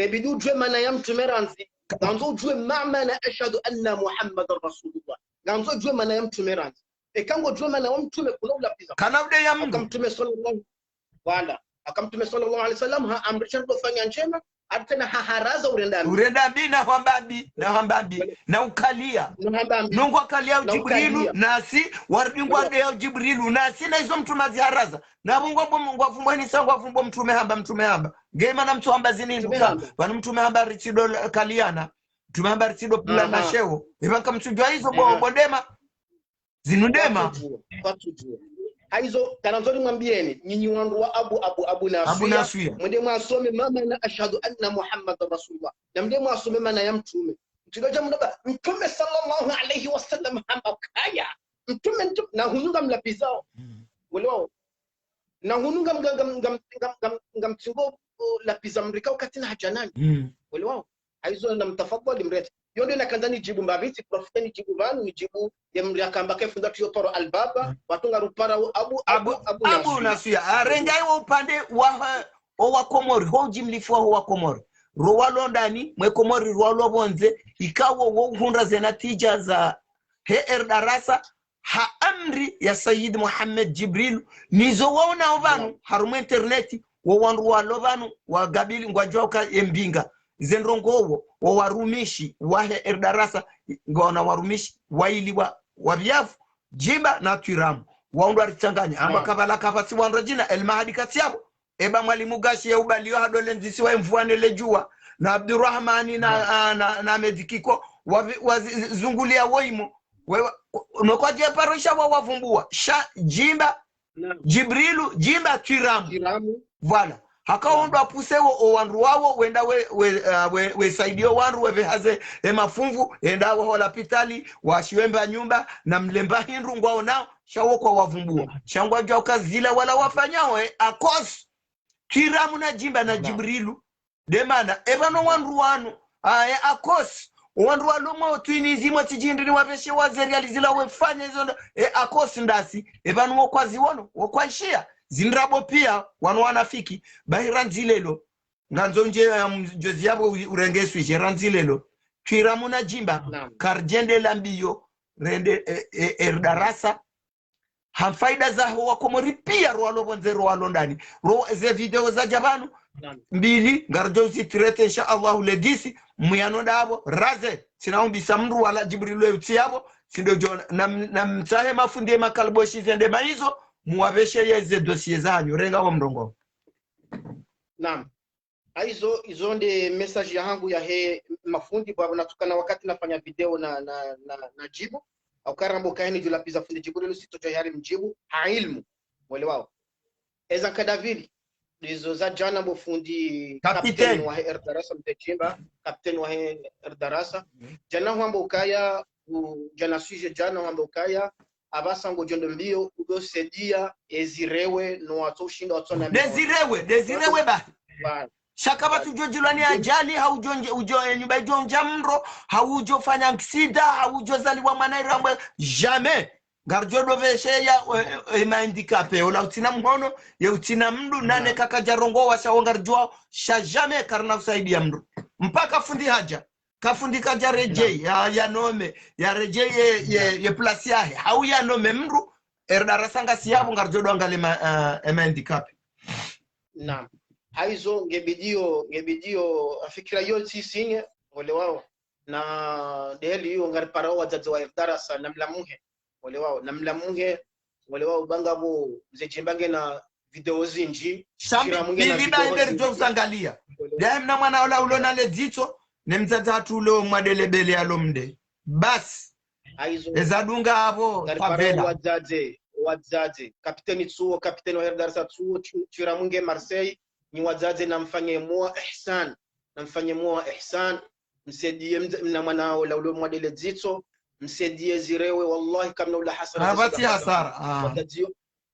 Ngebidi udjuwe mana ya mtrume randzi. Ngandzo udjuwe ma mana أشهد أن محمدا رسول الله. Ngandzo udjuwe mana ya mtrume randzi. Eka ngodjuwa mana ya mtrume kuna ulapviza. Kana udeya mdru. Haka mtrume swallallahu, voilà. Haka mtrume swallallahu alayhi wa sallam haamrisha ridofanya ndjema, hata na haharaza urenda mbi. Urenda mbi na hwamba mbi, na hwamba mbi. Na ukalia. Na hwamba mbi. Nongo akalia Djibrilu, nasi, warudi ngwadeya Djibrilu, nasi, na izo mtrume haziharaza. Na pvo ngwapvo, ngwapvo mbwanisa, ngwapvo mtrume hamba, mtrume hamba. Nge mana mtsuhamba zinu nduka. Pvanu mtrume hamba ritsido kaliana. Mtrume hamba ritsido pvulana sheo. Eba ngamtsudjuwa izo bo, bo ndema. Zinu ndema. Kwatsudjuwa, kwatsudjuwa. Hayizo, kana ndzori mwambiyeni, nyinyi wandru wa Abu, Abu, Abu Naswiya. Abu Naswiya. Mwende mwasome ma mana أشهد أن محمدا رسول الله. Na mwende mwasome mana ya mtrume. Mtsidodja mnoba, mtrume swallallahu alayhi wa sallam hamba ukaya. Mtrume, mtrume, na hunu ngamlapvizao. Welewa. Na hunu ngam, ngam, ngam, ngamtsingo, uh, lapviza mdru ikao katsina hadja nanyi. Welewa. Hayizo namtafadhwali mrete. Yo nde nakandza nidjibu mbapvi, tsiprofite nidjibu pvanu, nidjibu ye mdru yakamba ke fundi hatru yo paro Albaba, watsunga rupara wo Abu, Abu, Abu, Abu Naswiya. Naswiya. Arenga iwo upande wa, o wa Komori, ho ujimlifu wa ho wa Komori. Ro walo ndani, mwe Komori, ro walo pvondze, ikao wo uhundra ze natija za he er darasa, ha amri ya Sayyid Muhammad Djibril, nizo waonao pvanu, harumwa internet, wo wandru walo pvanu, wagabili, ngwadjuwa uka ye mbinga. Ze ndrongoo wo, wo warumishi, wahe er darasa, ngwaona warumishi, wayili wa, wa pviyavu, Djimba na Twiramu. Wao ndo waritsanganya, amba kapvala kapvatsi wandru djina, El Mahadi katsi yapvo. Eba Mwalimu Gashi ye ubaliyo hadole ndzisi wa emvua ne le djuwa. Na Abdurahmani na, na, na, na Ahmed Kiko, wavi, wazi, zi, zunguliya wo imo. Wewa, no kwadje paro isha wa wavumbua. Sha Djimba, Djibrilu, Djimba, Twiramu. Voilà. Haka wo ndo wapvuse wo, o wandru wawo, wenda we, we, uh, we, we saidiyo wandru, wepvehaze, e mafunvu, enda wo ho lapitali, washiwe mba nyumba, na mlemba hindru ngwaonao, sha wo kwawavumbua. Sha ngwadjuwa uka zila wala wafanyao, e, akosi. Twiramu na Djimba na Djibrilu. Nde mana, epvanu wandru wanu, a, e, akosi. Wandru walo mwa Tunizi mwa tsidjindri ni wapveshe wa ze riali zila wefanya izo nda, e, akosi ndasi. Epvanu wo kwaziwono, wo kwaishiya. Zindrabo piya, wanu wanafiki. Bahi randzi lelo. Ngandzo ndje, um, djozi yapvo u, urenge sujet randzi lelo. Twiramu na Djimba. Kardjende la mbiyo, rende, e, e, er darasa. Ha faida za ho wa Komori piya ro walo pvondze ro walo ndani. Ro ze video zadja pvanu. Mbili, ngaridjo uzitraiter, insha Allahu, le dix, muyano ndapvo, raze. Tsina umbisa mndru wala Djibrilu ye utsi yapvo, tsi ndo djo, na, na mtsahe mafundi ye makaliboshi zende mayizo, muwapveshe ye ze dossier zanyu, renga wo mrongoo. Naam. Hayizo, izo nde message yahangu yahe mafundi, bwa pvo natsukana wakati nafanya video na, na, na, na Djibu. Au karamba ukaya nidjulapviza fundi Djibu, lelo sitodjo yari mdjibu, ha ilmu. Mwelewao. Eza nkado mbili, ndizo za djana bo fundi capitaine wahe er darasa mtedjimba, capitaine wahe er darasa. Djana hwamba ukaya, u, djana sujet djana hwamba ukaya, apvasa ngodjo ndo mbiyo, udo saidia, ezirewe, no watso ushinda watso na mbiyo. Ndezirewe, ndezirewe bahi. Sha kapvatsi udjo djilwa ni ajali, hau udjo ndje, udjo, e, nyumba idjo ndja mndro, hau udjo fanya aksida, hau udjo zaliwa mwana irambwe, jamais. Ngaridjo dopvesheya, e, e, e, ma handicapé, ola utsina mhono, ye utsina mndru, nane kakadja rongowa sha wo ngaridjuwao, sha jamais karina usaidia mndru. Mpaka fundi hadja. Ka fundi kadja redjei, ya, ya nome, ya redjei ye, ye, ye place yahe. Hau ya nome mndru, eri darasa ngasi yapvo ngaridjo dwanga le ma, eh, ema handicapé. Naam. Haizo ngebidiyo, ngebidiyo, afikira yo tsi sinye, ngolewao. Na ndeheli yo ngariparao wadzadze wa eri darasa, na mlamuhe, ngolewao, na mlamuhe, ngolewao, banga bo, mze Djimba ngena video zindji, Shambi, Shiramu ngena pvili ba video hende ridjo zindji. Usangalia. Daima na mwana ola ulo na le dzitso, ne mdzadze hatru ulo mwadele bele alo mde. Basi, Haizo, eza dunga apvo, ngariparao favela. Wadzadze, wadzadze. Kapiteni Tsuo, kapiteni wa eri darasa Tsuo, Tsu-, Shiramu nge Marseille, nyi wadzadze na mfanye moyo wa ihsan, na mfanye moyo wa ihsan, msaidiye mdze-, mna mwana ola ulo mwadele dzitso, msaidiye zirewe, wallahi kamna ula hasara. Ah, Za basi sadaka. Hasara, ah. Wadzadze,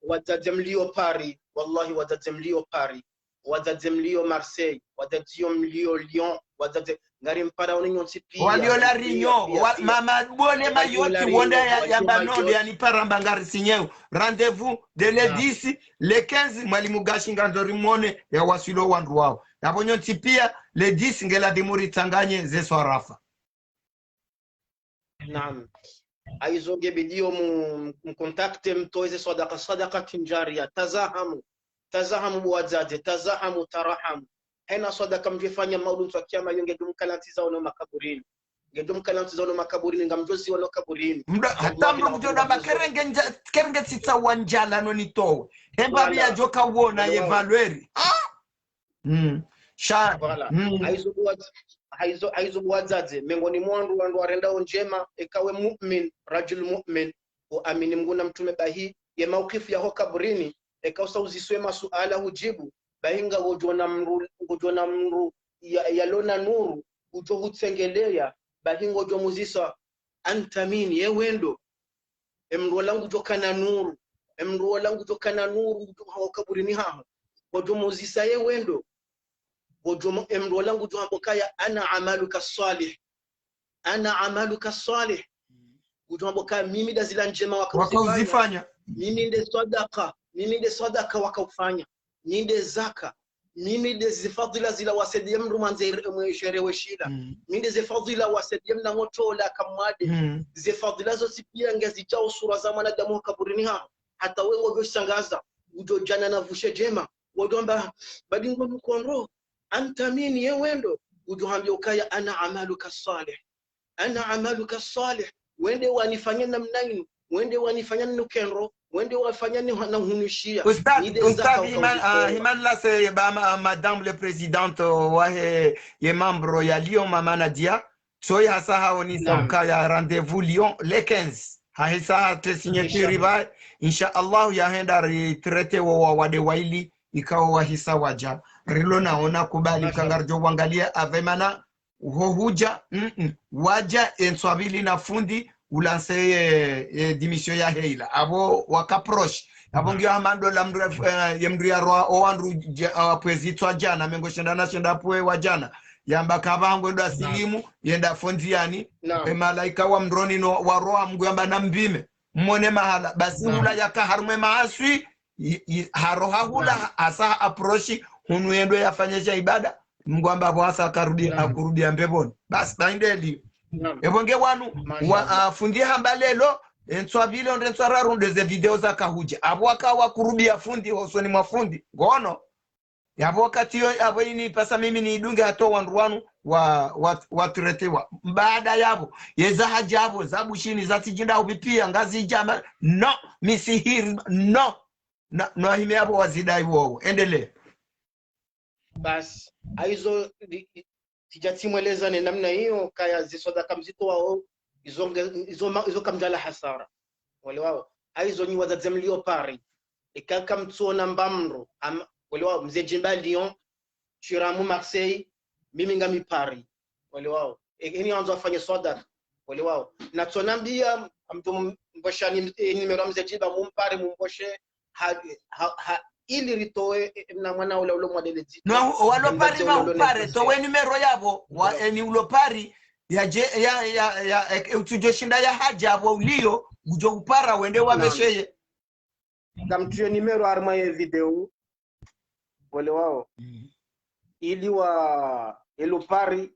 wadzadze mlio Paris, wallahi wadzadze mlio Paris, wadzadze mlio Marseille, wadzadze mlio Lyon, wadzadze ngarimpara wone nyontsi pia, Walio La pia, Réunion, pia, wa, pia. mama bole Walio La Mayotte, Réunion, wonda ya, walio ya mba nondo, Mayotte. Yani paramba ngari sinyeu. Rendez-vous de le Naam. dix, le quinze, mwalimu Gashi ngandori mwone ya waswilo wandru wao. Yapvo nyontsi pia, le dix, ngela dimuri tsanganye ze swarafa. Naam. Haizo ngebidiyo mu, mu contacte mtoeze sadaka, sadaka tinjariya. Tazahamu. Tazahamu bo wadzadze, tazahamu, tarahamu. Hena sadaka mdjofanya maudu ntswa kiyama yo ngedjo mkalantiza ono makaburini. Ngedjo mkalantiza ono makaburini, ngamdjozi ono kaburini. Mda, hata mdru kudjo damba kerenge nja-, kerenge tsitsa wa ndjala no nitowe. Hemba biya djoka wona ye valeur. Ah! Mm. Sha, Voilà. Mm. Haizo bo wadz-, haizo, haizo bo wadzadze, mengoni mwa wandru, wandru warendao ndjema, eka we mu'min, rajul mu'min, uamini Mngu na mtrume bahi, ye maukifu yaho kaburini, eka usauziswe masuala hudjibu, bahi nga ngodjona mndru, ngodjona mndru ya, yalona nuru, udjo hutsengeleya, bahi ngodjo muzisa, anta min, ye wendo, emndru ola ngudjo kana nuru, emndru ola ngudjo kana nuru, ngudjo haho kaburini haho. Ngodjo muzisa ye wendo. Ngodjo mo-, emndru ola ngudjo hamba kaya ana amaluka salih. Ana amaluka salih. Ngudjo hamba kaya mimi nda zila ndjema waka uzifanya. Waka uzifanya. Mimi nde sadaka, mimi nde sadaka waka ufanya. Mimi nde zaka. Mimi nde zifadhila zila wasaidiye mndru mwandze ire-, mwe shere we shila. Mm. Mimi nde zifadhila wasaidiye mna ngoto ola kamwade. Mm. Zifadhila zontsi pia ngazidjao sura za mwanadamu ho kaburini haho. Hata we ngodjo shangaza, udjo djana na vushe djema. Ngodjo hamba, badi ngo mkondro, anta min ye wendo, udjo hambia ukaya ana amaluka salih. Ana amaluka salih. Wende wanifanya namna inu, wende wanifanya nukendro, wende wafanya ni na hunishiya. Ustadh, Ustadh, himan, ah, himan la se ba ma-, Madame le Présidente, euh, wahe, ye membre ya Lyon, Mama Nadia, tsoyi hasa haonisa ukaya rendez-vous Lyon, le quinze. Hahisa hatre signature ba, insha Allah, yahenda ri traité wo wawade waili, ikao wahisa wadja. Rilo naona kubali, ukaya ngaridjo wangalia ave mana, uho hudja, mm, mm. Wadja entswa mbili na fundi, ulanse ye, ye démission yahe ila. Apvo waka proche. Apvo ngiyo hama ndo la mndru, eh, ye mndru ya roa, o wandru dja-, ah, pvwezi tswa djana, mengo shenda na shenda pvwe wa djana. Yamba kaba ngwendo asilimu, yenda fondzi yani. E malaika wa mdroni no, wa roa Mngu yamba na mbime. Mwone mahala. Basi hula yaka harumwe maaswi, i, i, haroha hula, hasa approche, hunu yendo yafanyesha ibada, Mngu amba pvo hasa akarudi, akurudi ambepvoni. Basi, baindeli. Epvo nge wanu, wa, ah, fundi hamba lelo, entswa mbili onde entswa raru nde ze video zaka hudja. Apvo waka wakurubia fundi, hosoni mwa fundi. Ngono. Yapvo wakati yo, yapvo ini pasa mimi nidunge hata wandru wanu wa, wa, wa traité wa. Baada yapvo, yeza hadja apvo, za Bushini, za Sijinda upvipvia, Ngazidja ma, no, misihiri, no. Na, no ahime yapvo wazidai wowo. Endelee. Basi, haizo, di, di, tsidja tsimweleza ne namna iyo, kaya ziswadaka mzitoao, izo nge, izo ma, izo kamdjala hasara. Mwelewao? Haizo nyi wadzadze mlio Paris. Eka kamtsona mba mndru, am, mwelewao, mze Djimba Lyon, Shiramu Marseille, mimi ngami Paris. Mwelewao? E, eni andzo afanye swadaka. Mwelewao? Na tsona mbia, amtu m, mboshani, e, numéro mze Djimba mumpare, mumboshe, ha, ha, ha, ili ritowe, e, na mwana ula ulo mwadele dzito. No, walo Paris ma upare, towe numéro yapvo, wa, eni ulo Paris, ya je, ya, ya, ya, e, e, utsudjo shinda ya hadja apvo ulio, udjo upara wende wapvesheye. Ngamtsuye numéro harumwa ye video, mwelewao. Ili wa, elo Paris,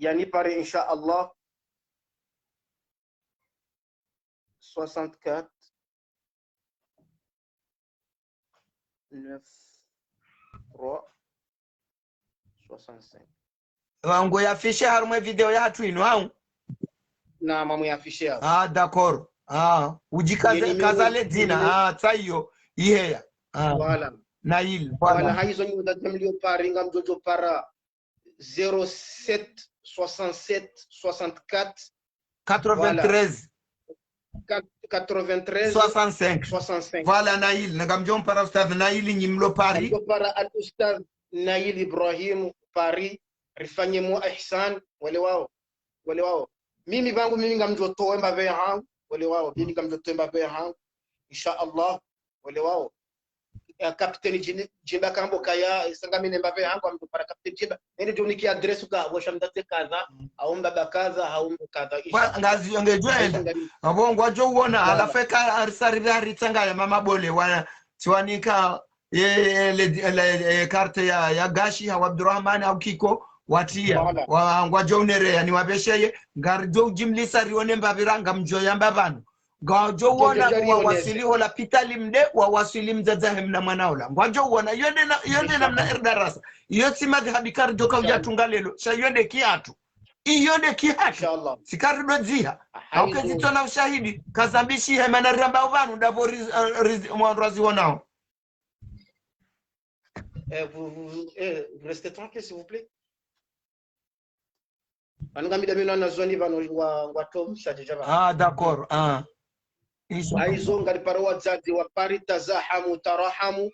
yanipare, insha Allah. Soixante-quatre, neuf, trois, soixante-cinq. Wangu ya affiché harumwa video yahatru inu, hau? Naam, mwamu ya affiché hau. Ah, d'accord. Ah, udjikaze, kaza le dzina. Ah, tsayo, iheya. Ah. Voilà. Nail, voilà. Voilà, haizo nyi wadzadze mlio Paris, ngamdjo djo para zéro sept, soixante-sept, soixante-quatre, quatre-vingt-treize. Voilà. Quatre-vingt-treize, soixante-cinq. Soixante-cinq. Voilà, Nail. Ngamdjo mpara ustadh Nail nyi mlo Paris. Ngamdjo para al ustadh Nail Ibrahim Paris. Rifanye mo ihsan, wale wao. Wale wao. Mimi pvangu, mimi ngamdjo towa mbapve hangu. Wale wao. Mimi ngamdjo towa mbapve hangu. Insha Allah. Wale wao. Ya, capitaine Jin-, Jimba kambo kaya, sanga mine mbapve hangu, ngamdjo para capitaine Jimba. Nene djo niki adresse ka, washa mdzadze kadha, hau mbaba kadha, hau mdru kadha, insha Allah. Ngazi yonge djwenda. Abo ngwadjo uona, voilà. Halafu eka arisari haritsanga ya mama bole, wana, tsiwanika, ye, ye, le, le, ye, carte ya, ya Gashi, hau Abdurrahman, hau Kiko, watia. Voilà. Wa, ngwadjo unereya, niwapvesheye, ngaridjo udjimlisa rione mbapvi ra, ngamdjo yamba pvanu. Ngwadjo uona wawaswili ho lapitali mde, wawaswili mdzadze he mna mwana ola. Ngwadjo uona, iyo nde na, iyo nde namna Erdarasa. Iyo tsi madhhabi karidjo ka udja tunga lelo. Sha iyo nde kihatru. Iyo nde kihatru. Insha Allah. Sikaridjo dziha. Hauke zitsona ushahidi. Kazambishi he mana ramba pvanu, ndapvo riz-, eh, riz-, mwandru aziwonao. Eh, vous, vous, eh, vous restez tranquille, s'il vous plaît. Pvanu ngamida mi na wanazuoni pvanu wa, wa tom shadja djaba. Ah, d'accord. Ah. Insha Allah. Haizo ngariparo wadzadze wa Paris, tazahamu, tarahamu,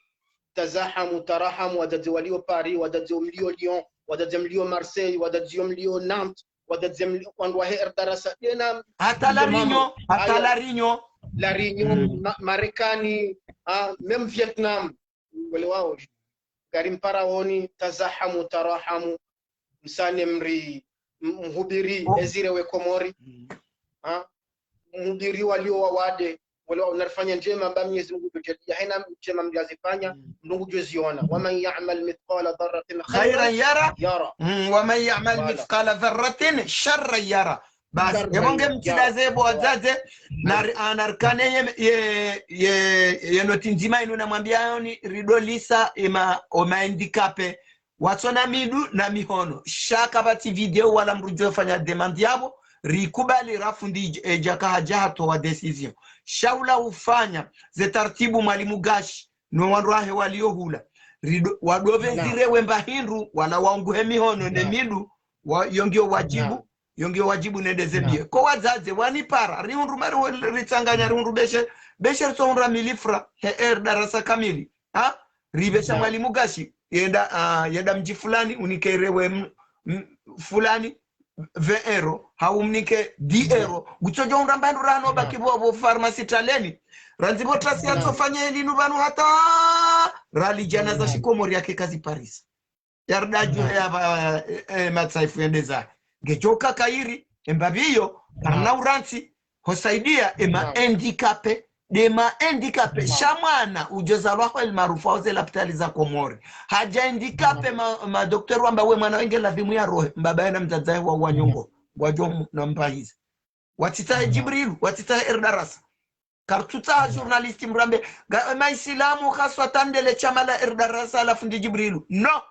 tazahamu, tarahamu, wadzadze walio Paris, wadzadze mlio Lyon, wadzadze mlio Marseille, wadzadze mlio Nantes, wadzadze mlio, wandru wahe Erdarasa, dena, hata La Réunion, hata La Réunion. La Réunion, mm. Ma-, Marekani, ah, même Vietnam. Wale wao, ngarimparaoni, tazahamu, tarahamu, msane mri, m-, mhubiri, oh. Ezire we Komori. Mm. Ha? Mhubiri walio wawade, wale wao, narifanya ndjema, mba Mwenyezi Mungu djo djalia, haina ndjema mliazifanya, mm. Mngu djo ziona. ومن يعمل مثقال ذرة خيرا يره. Mm, ومن يعمل مثقال ذرة شرا يره. Basi, yebo nge mtsidaze bo wadzadze, na ri-, a, narikane ye, ye, ye, ye noti ndzima inu namwambia yoni, ridolisa ema, o ma handicapé, watsona midu na mihono. Sha kapvatsi video wala mdru djo fanya demande yabo, rikubali rafundi, e, djaka hadja hatowa décision. Sha ula ufanya, ze tartibu mwalimu Gashi, no wandru wahe walio hula. Rido-, wadove zirewe mba hindru, wala waunguhe mihono ne midu, wa, yo ngiyo wadjibu, yo ngiyo wadjibu nende zembie. Ko wadzadze, wanipara, rihundru mari, ritsanganya, rihundru beshe, beshe ritsohundra mille francs, he Erdarasa kamili. Ha? Ribesha mwalimu Gashi, yenda, ah, yenda mdji fulani, unike rewe m-, m-, fulani, vingt euros, hau mnike dix euros. Ngutsodjo hundra mba hindru rano baki bo, bo pharmacie taleni. Randzi bo trasi yatsofanya elinu pvanu hata, rali djana za shikomori yake kazi Paris. Yarda dju ya ba, eh, eh, matsaifu yendeza. Ngedjoka kairi, embapvi iyo, karina urantsi, hosaidia, ema handicapé, dema handicapé. Sha mwana, udjozalwa ho El Maarouf, hau ze lapitali za Komori. Hadja handicapé, ma, ma docteur wamba we mwana wenge ladhimu yarohe, mbaba yena mdzadze wa, wa nyongo, ngwadjo m-, na mpahiza. Watsitsahe Djibrilu, watsitsahe Erdarasa. Kartsutsaha journaliste mrambe, ga, maisilamu khaswa tandele shama la Erdarasa la fundi Djibrilu. No!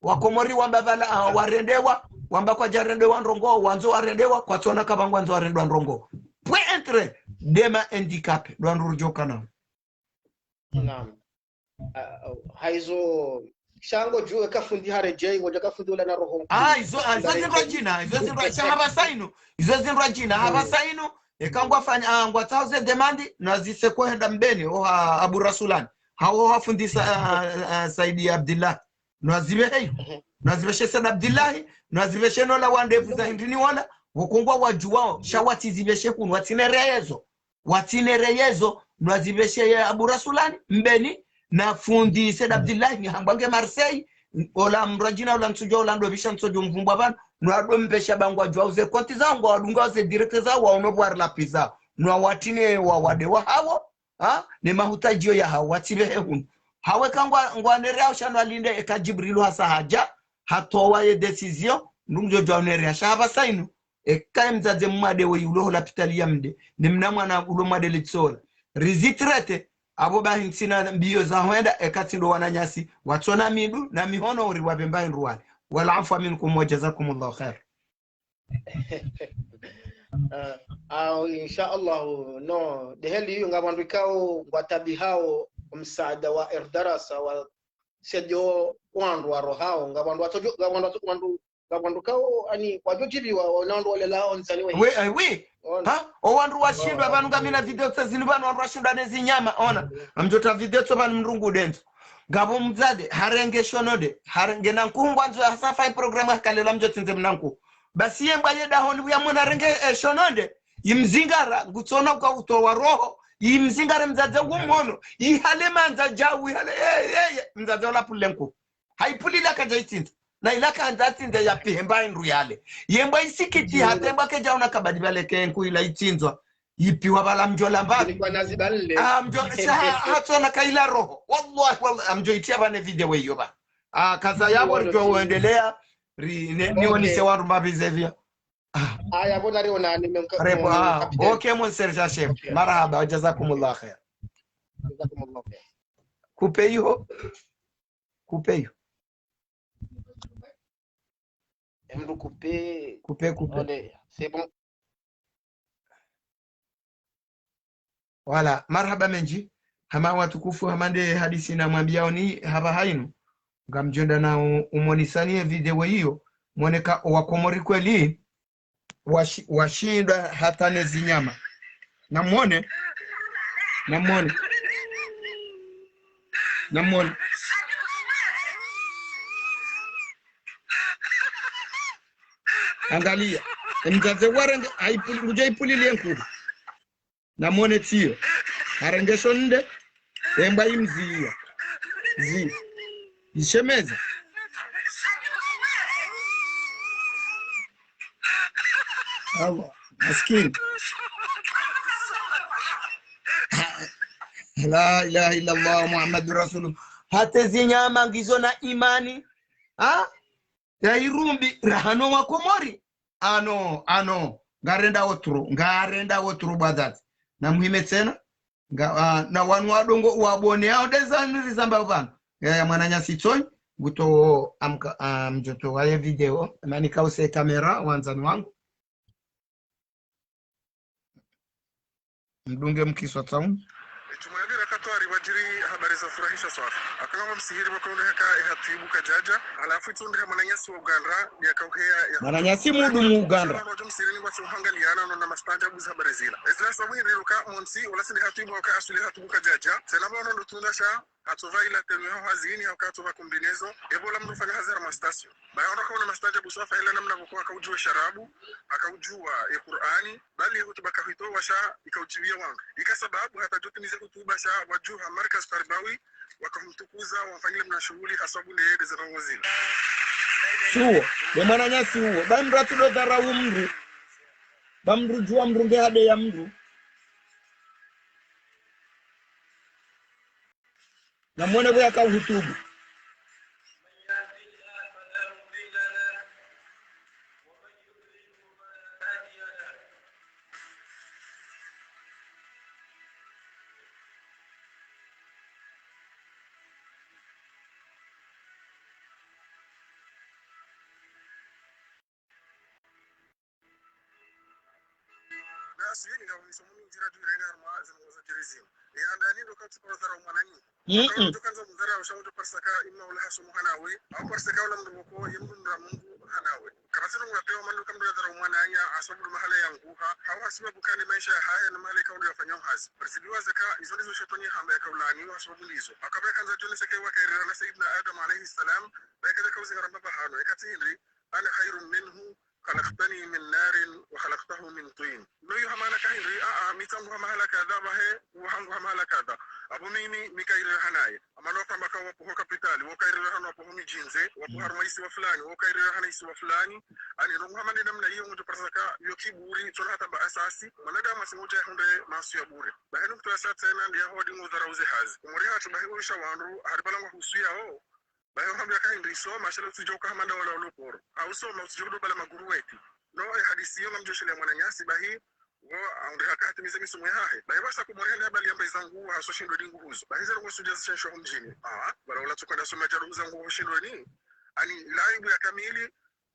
Wakomori wamba pvala, ah, warendewa, wamba kwadjarendewa ndrongo, wandzo warendewa, kwatsona kaba ngwandzo warendewa ndrongo. Point entre, dema handicapé, ndo wandru ridjoka nao. Naam. Ah, ah, haizo, sha ngodjuwe ka fundi haredjei, ngodja ka fundi ula na roho. Ah, izo, ah, izo zindru djina, izo zindru, sha hapvasa inu, izo zindru djina, hapvasa inu, eka ngwafanya, ah, ngwatsaho ze demande, nazise ko henda mbeni, oha Abu Rasulani, hau oha fundi Sa-, ah, ah, Saidi Abdillah, nazipvehe, nazipveshe Saidi Abdillahi, nazipveshe nola wa ndevu za hindrini wala, woko ngwawadjuwao, sha watsizipveshe hunu, watsinereyezo. Watsinereyezo, nwazipveshe ye Abu Rasulani, mbeni, na fundi Said Abdillahi, ni hambwa nge Marseille, ola mdru djina, ola ntsudjuwa, ola ndopvisha ntsudjuwa mvumbwa pvanu, nwadompvesha ba ngwadjuwao ze compte zao, ngwadungao ze direct zao, waono pvwa rilapiza. Nwawatrine wawade wahawo, ha? Ne mahutadjio yahawo, watsipvehe hunu. Hawe ka ngwa, ngwanereyao sha nwalinde, eka Djibrilu hasa hadja, hatowa ye décision, Ndrumdjo djwa unere ya shahaba sainu. Eka ye mdzadze mwade weyi ulo ho lapitali ya mde, ne mna mwana ulo mwade le tsola, rizitrete. Apvo bahi ntsina mbiyo za hwenda, eka tsi ndo wananyasi watsona mindru na mihono uri wapvemba hindru wale. Wal afwa minkum wa jazakumullahu khair. Ah, ah, insha Allah, no. Deheli iyo ngapvo wandru ikao ngwatabihao msaada wa Erdarasa wa sejo wandru warohao, ngapvo wandru watsojo, ngapvo wandru watso-, wandru, ngapvo wandru ikao, ani, wajojibiwa, wana wandru walelao nzani weyi. Oui, eh, oui. Ona. Ha? O wandru washindwa. Ona. Pvanu ngamina video tsa zinu pvanu wandru washindwa ne zinyama, ona. Amjota video tso pvanu mrungu denzo. Ngapvo mdzadze, harenge shononde, harenge na nkuhu ngwandzo ya hasafa i programme hakalela mdjo tsindze mna nkuhu. Basi ye mbwa ye dahoni pvuya mwana harenge, eh, shononde, imzingara, ngutsona uka utowa roho, imzingare mdzadze wo mhono, ihale mandza djau, ihale, eh, eh, eh, mdzadze ola pule nkuhu. Haipulila kadja itsindza. Na ila kandza tsindza ya pihe mba hindru yale. Ye mbwa isikiti hata ye mbwa kedja ona kabadi pvale ke nkuhu ila itsindzwa. Ipiwa pvala mdjo lamba. Zilikuwa nazi balle. Ah, mdjo, sha ha-, hatsona kaila roho. Wallahi, wallahi, amdjo itia pvane video iyo pva. Ah, kaza yapvo ridjo wendelea, ri-, ne-, nionise wandru mapvize pvia. Ah. Aya, pvo nari ona ni menka-, repo, ah, capitaine. Ok, mon sergent chef. Ok. Marahaba, wa jazakumullah khair. Jazakumullah khair. Kupe iyo. Kupe iyo. Emdu kupe. Kupe, kupe. Ole, c'est bon. Voilà, marahaba mendji. Hama watukufu, hama nde hadisi namwambiao ni hapva hainu. Ngamdjo enda na u-, umonisani ye video iyo. Mwone ka owakomori kweli. Washi-, washindwa hata ne zinyama. Namwone. Namwone. Namwone. Angalia. Emdzadze warenge, haipuli-, ngudja ipulilie nkuhu. Namwone tsiyo. Harenge shononde. Ye mbwa imziya. Zi. Ishemeza. Allah, maskini. La ilaha illallah Muhammadur Rasulullah. Hata zinyama ngizo na imani. Ha? Ya irumbi, rahano wa Komori. Ano, ano, ngarenda otro, ngarenda otro bwadhati. Na muhime tsena, nga, ah, na wanu wadongo wabone, ao deza nirizamba pvanu. Ya, ya mwananyasi tsonyi, nguto amka, ah, mdjoto waye video, nani kause kamera, wandzani wangu. Mdunge mkiswa tsauni. Edjumwa ya pvira katwari pvwadjiri habari za furahisha swafi. Haka ngapvo msihiri pvwakaoneheka ye hatwibu kadjadja, halafu itsunde ha mwananyasi wa Uganda, yakauheya ya mwananyasi mudu mu Uganda. Sha wadjo msihirini ngwatsi uhangaliana no na mastaajabu ze habari zila. Ezila sababu hindri luka montsi, ola tsi nde hatwibu haka aswili hatwibu kadjadja. Tsena pvanu ndo tunda sha hatsopva ila tenue yaho hazini, hauka hatsopva combinaison, epvo ola mndru ufanya hazi harumwa station. Bahi wandru wakaona mastaajabu swafi, ila namna pvoko hakaudjuwa sharabu, hakaudjuwa ye Kur'ani, bali ye hutuba kahitowa sha ikaudjibiya wandru. Ika sababu hata djotimize hutuba sha wadjuha Markaz Tarbawi, wakahumtukuza, wamfanyile mna shuhuli, hasababu nde yende ze ndrongoo zila. Suwo, ye mwananyasi uwo, ba mndru atsudo dharau mndru, ba mndru djuwa mndru nge hadeya mndru. Namwone pvo yakauhutubu. Nasi, ngapvo misomo mindji radjo irenga harumwa ze ndrongoo zadjiri zinu. Ye handani ndo katsuparo dharau mwananyahu. Mm-mm. Ndo kandza mdharau, sha udjo parisaka imma ola hasomo hanawe, au parisaka ola mndru pvoko, ye mndru mdra Mungu hanawe. Kapvatsi ndrongoo ya pewa mndru kamdjo dharau mwananya, hasababu mahala yanguha, hau hasibabu kani maesha yahahe na mahala yakaulu yafanyao hazi. Parisibiwa zaka, izo ndizo shetwani yahamba yakaulani, hasababu ndizo. Haka pvo yakandza djonesa ke wakairira na Sayyidina Adam alayhi salam, ba yakadja kauzingara mbapvi hanu, yakati hindri, أنا خير منه خلقتني من نار وخلقته من طين. Ndo iyo hama na kahindri, a, a, mi tsanguha mahala kadha, bahi, uwo hanguha mahala kadha. Apvo mimi, mi kairira hanaye. Hama no kamba ka wapvo ho kapitali, wo kairira hanu wapvo ho midjini, wapvo harumwa isiwa fulani, wo kairira hana isiwa fulani. Ani, ndrongoo hama nde namna iyo ngudjo parisaka yo kiburi, tsona hata ba asasi. Mwanadamu asi ngudja yahundre masu ya bure. Bahi nukta ya sa tsena, ndi yaho wadingo dharau ze hazi. Umuri hatru bahi urisha wandru, hari pvala ngwahusuyawo. Bahi yo hambwa yaka hindri isoma, sha la utsudja uka hama nda wola uloporo. Hau soma, utsudja udo bala maguru weti. No, ye hadisi yo ngamdjo sheleya mwananyasi, bahi, wo, ahundre haka hatimize misomo yahahe. Bahi wasa Komori hende habali yamba iza nguo, haso shindoni nguhuzo. Bahi ze ndrongoo utsudja zishenshwa ho mdjini. Ah, bala ula tsukwenda soma dja ndo huza nguo ho shindoni. Ani, ila aibu ya kamili,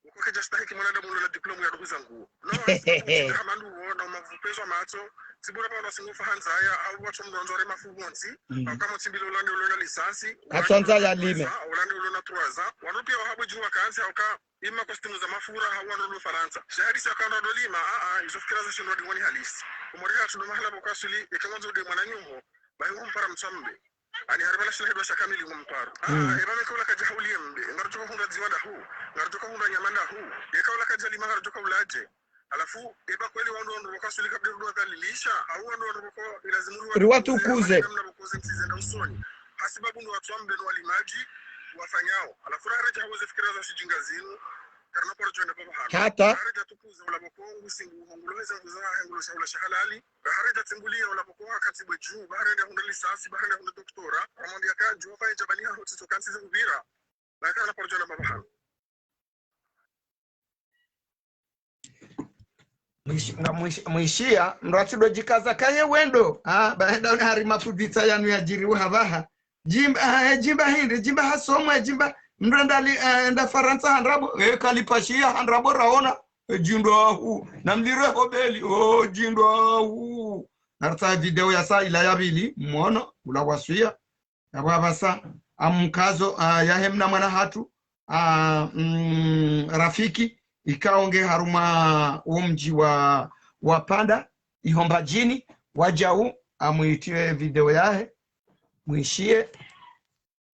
uko kedja stahiki mwanadamu ulo na diplôme ya ndo huza nguo. No, hama ndu wo, na umapvupveza matso, tsi bora pvanu wasingufa handzaya, hau watso mndru andzo harema fuvontsi, mm, hau kama tsimbili ulande ulo na lisansi, katsandza ya lime. Ulande ulo na trois ans, wanu pia wahabwe djuu wakantsi, hauka, ima costume za mafura, hau wanu ndo Farantsa. Sha hadisi ya kandra ndo lima, ah, ah, izo fikira za shindwa dingoni halisi. Komori hatru ndo mahala pvoko aswili, eka ngwandzo ude mwananyaho, bahi umpara mtsambe. Ani hari bala shila hindru sha kamili ngumparo. Ah, mm, eba meka ula kadja hauliye mbe. Ngaridjo ka hundra dziwa ndahu. Ngaridjo ka hundra nyama ndahu. Yeka ula kadja lima ngaridjo ka uladje. Halafu, eba kweli wandru wandru pvoko aswili kabla rudwa dhalilisha. Hau wandru wandru pvoko ilazimu riwa- riwatukuze. Namna pvoko ze ntsi zenda usoni. Hasibabu ndo watsambe no walimadji wafanyao. Halafu, raha redja haweze fikira za shidjinga zinu. Karina paro djwenda pvapvahanu. Hata. Raha redja tukuze ula pvoko ngusingu, ngulo heza nguza, ngulo shahula shahalali. Raha redja tsimbuliya ula pvoko wakati bwe djuu, bahi rende hundra lisansi, bahi rende hundra doktora, ramwambiya ka djuu fa edja bani haho tsitso kantsi zikupvira. Bahi karina paro djwenda pvapvahanu. Mwish-, nga mwish-, mwishiya, mndru atsudo djikaza kaye wendo. Ah, bahi enda une hari mapvupvitsa yanu yadjiri uhapvaha. Djimba, ah, eh, djimba hindri, djimba hasomwa, eh, djimba, mndru enda li-, eh, enda Farantsa ha ndrabo, eh, kalipashiya ha ndrabo raona, eh, djindwa hu, na mlire ho beli, oh, djindwa hu. Naritsaha video ya sa ila ya pvili, mwono, ula waswiya, ya pvwa pvasa, amkazo, ah, yahe mna mwana hatru, ah, mm, Rafiki, ikao nge harumwa wo mdji wa, wa Panda, iho Mbadjini, wadjau, amwitiye video yahe, mwishiye,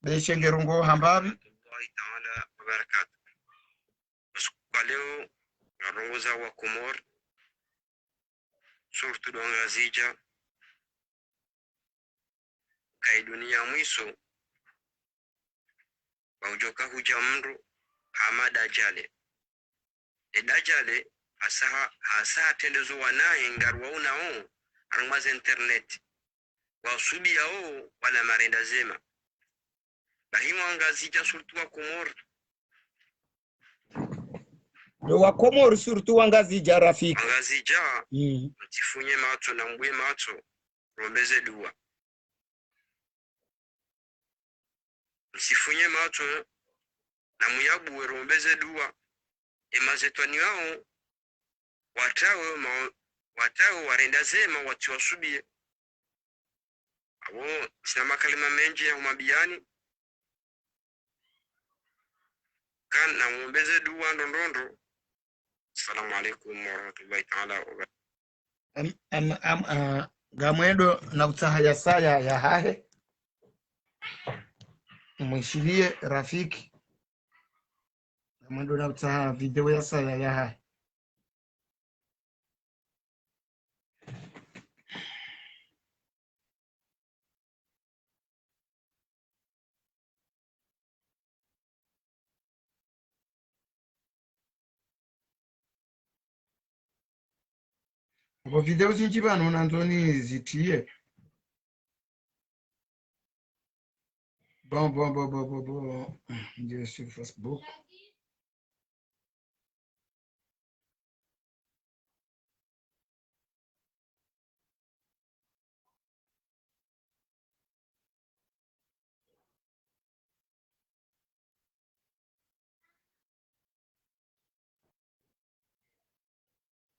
beshe nge rongoa hamba pvi. Warahmatullahi taala wabarakatuh. Usiku wa leo, narongoza wa Komori, surtout ndo Wangazidja, ka iduniya mwiso, pvaudjoka hudja mndru hama Dajale. E Dajale, hasa ha-, hasa hatrende zo wanahe ngaruwaonao, harumwa ze internet. Wasubiyawo wala marenda zema. Bahi Wangazidja surtout wa Komori. Ndo wa Komori surtout Wangazidja, Rafiki. Wangazidja, mm, mtsifunye matso na mbuwe matso, rombeze dua. Mtsifunye matso na muyabuwe, rombeze dua. E mazetwani wawo, watrawe ma-, watrawe warenda zema, watsi wasubiye. Apvo, ntsina makalima mendji ya humwambiyani. Kana mwombeze dua ndrondrondro. Assalamu alaikum warahmatullahi taala wabarakatuh. Am, am, am, ah, ngamwendo na utsaha ya saya yahahe. Mwishiliye Rafiki. Ngamwendo na utsaha video ya saya yahahe. Apvo video zindji pvanu nandzo nizitriye. Bon, bon, bon, bon, bon, bon. Ndiyo sur Facebook.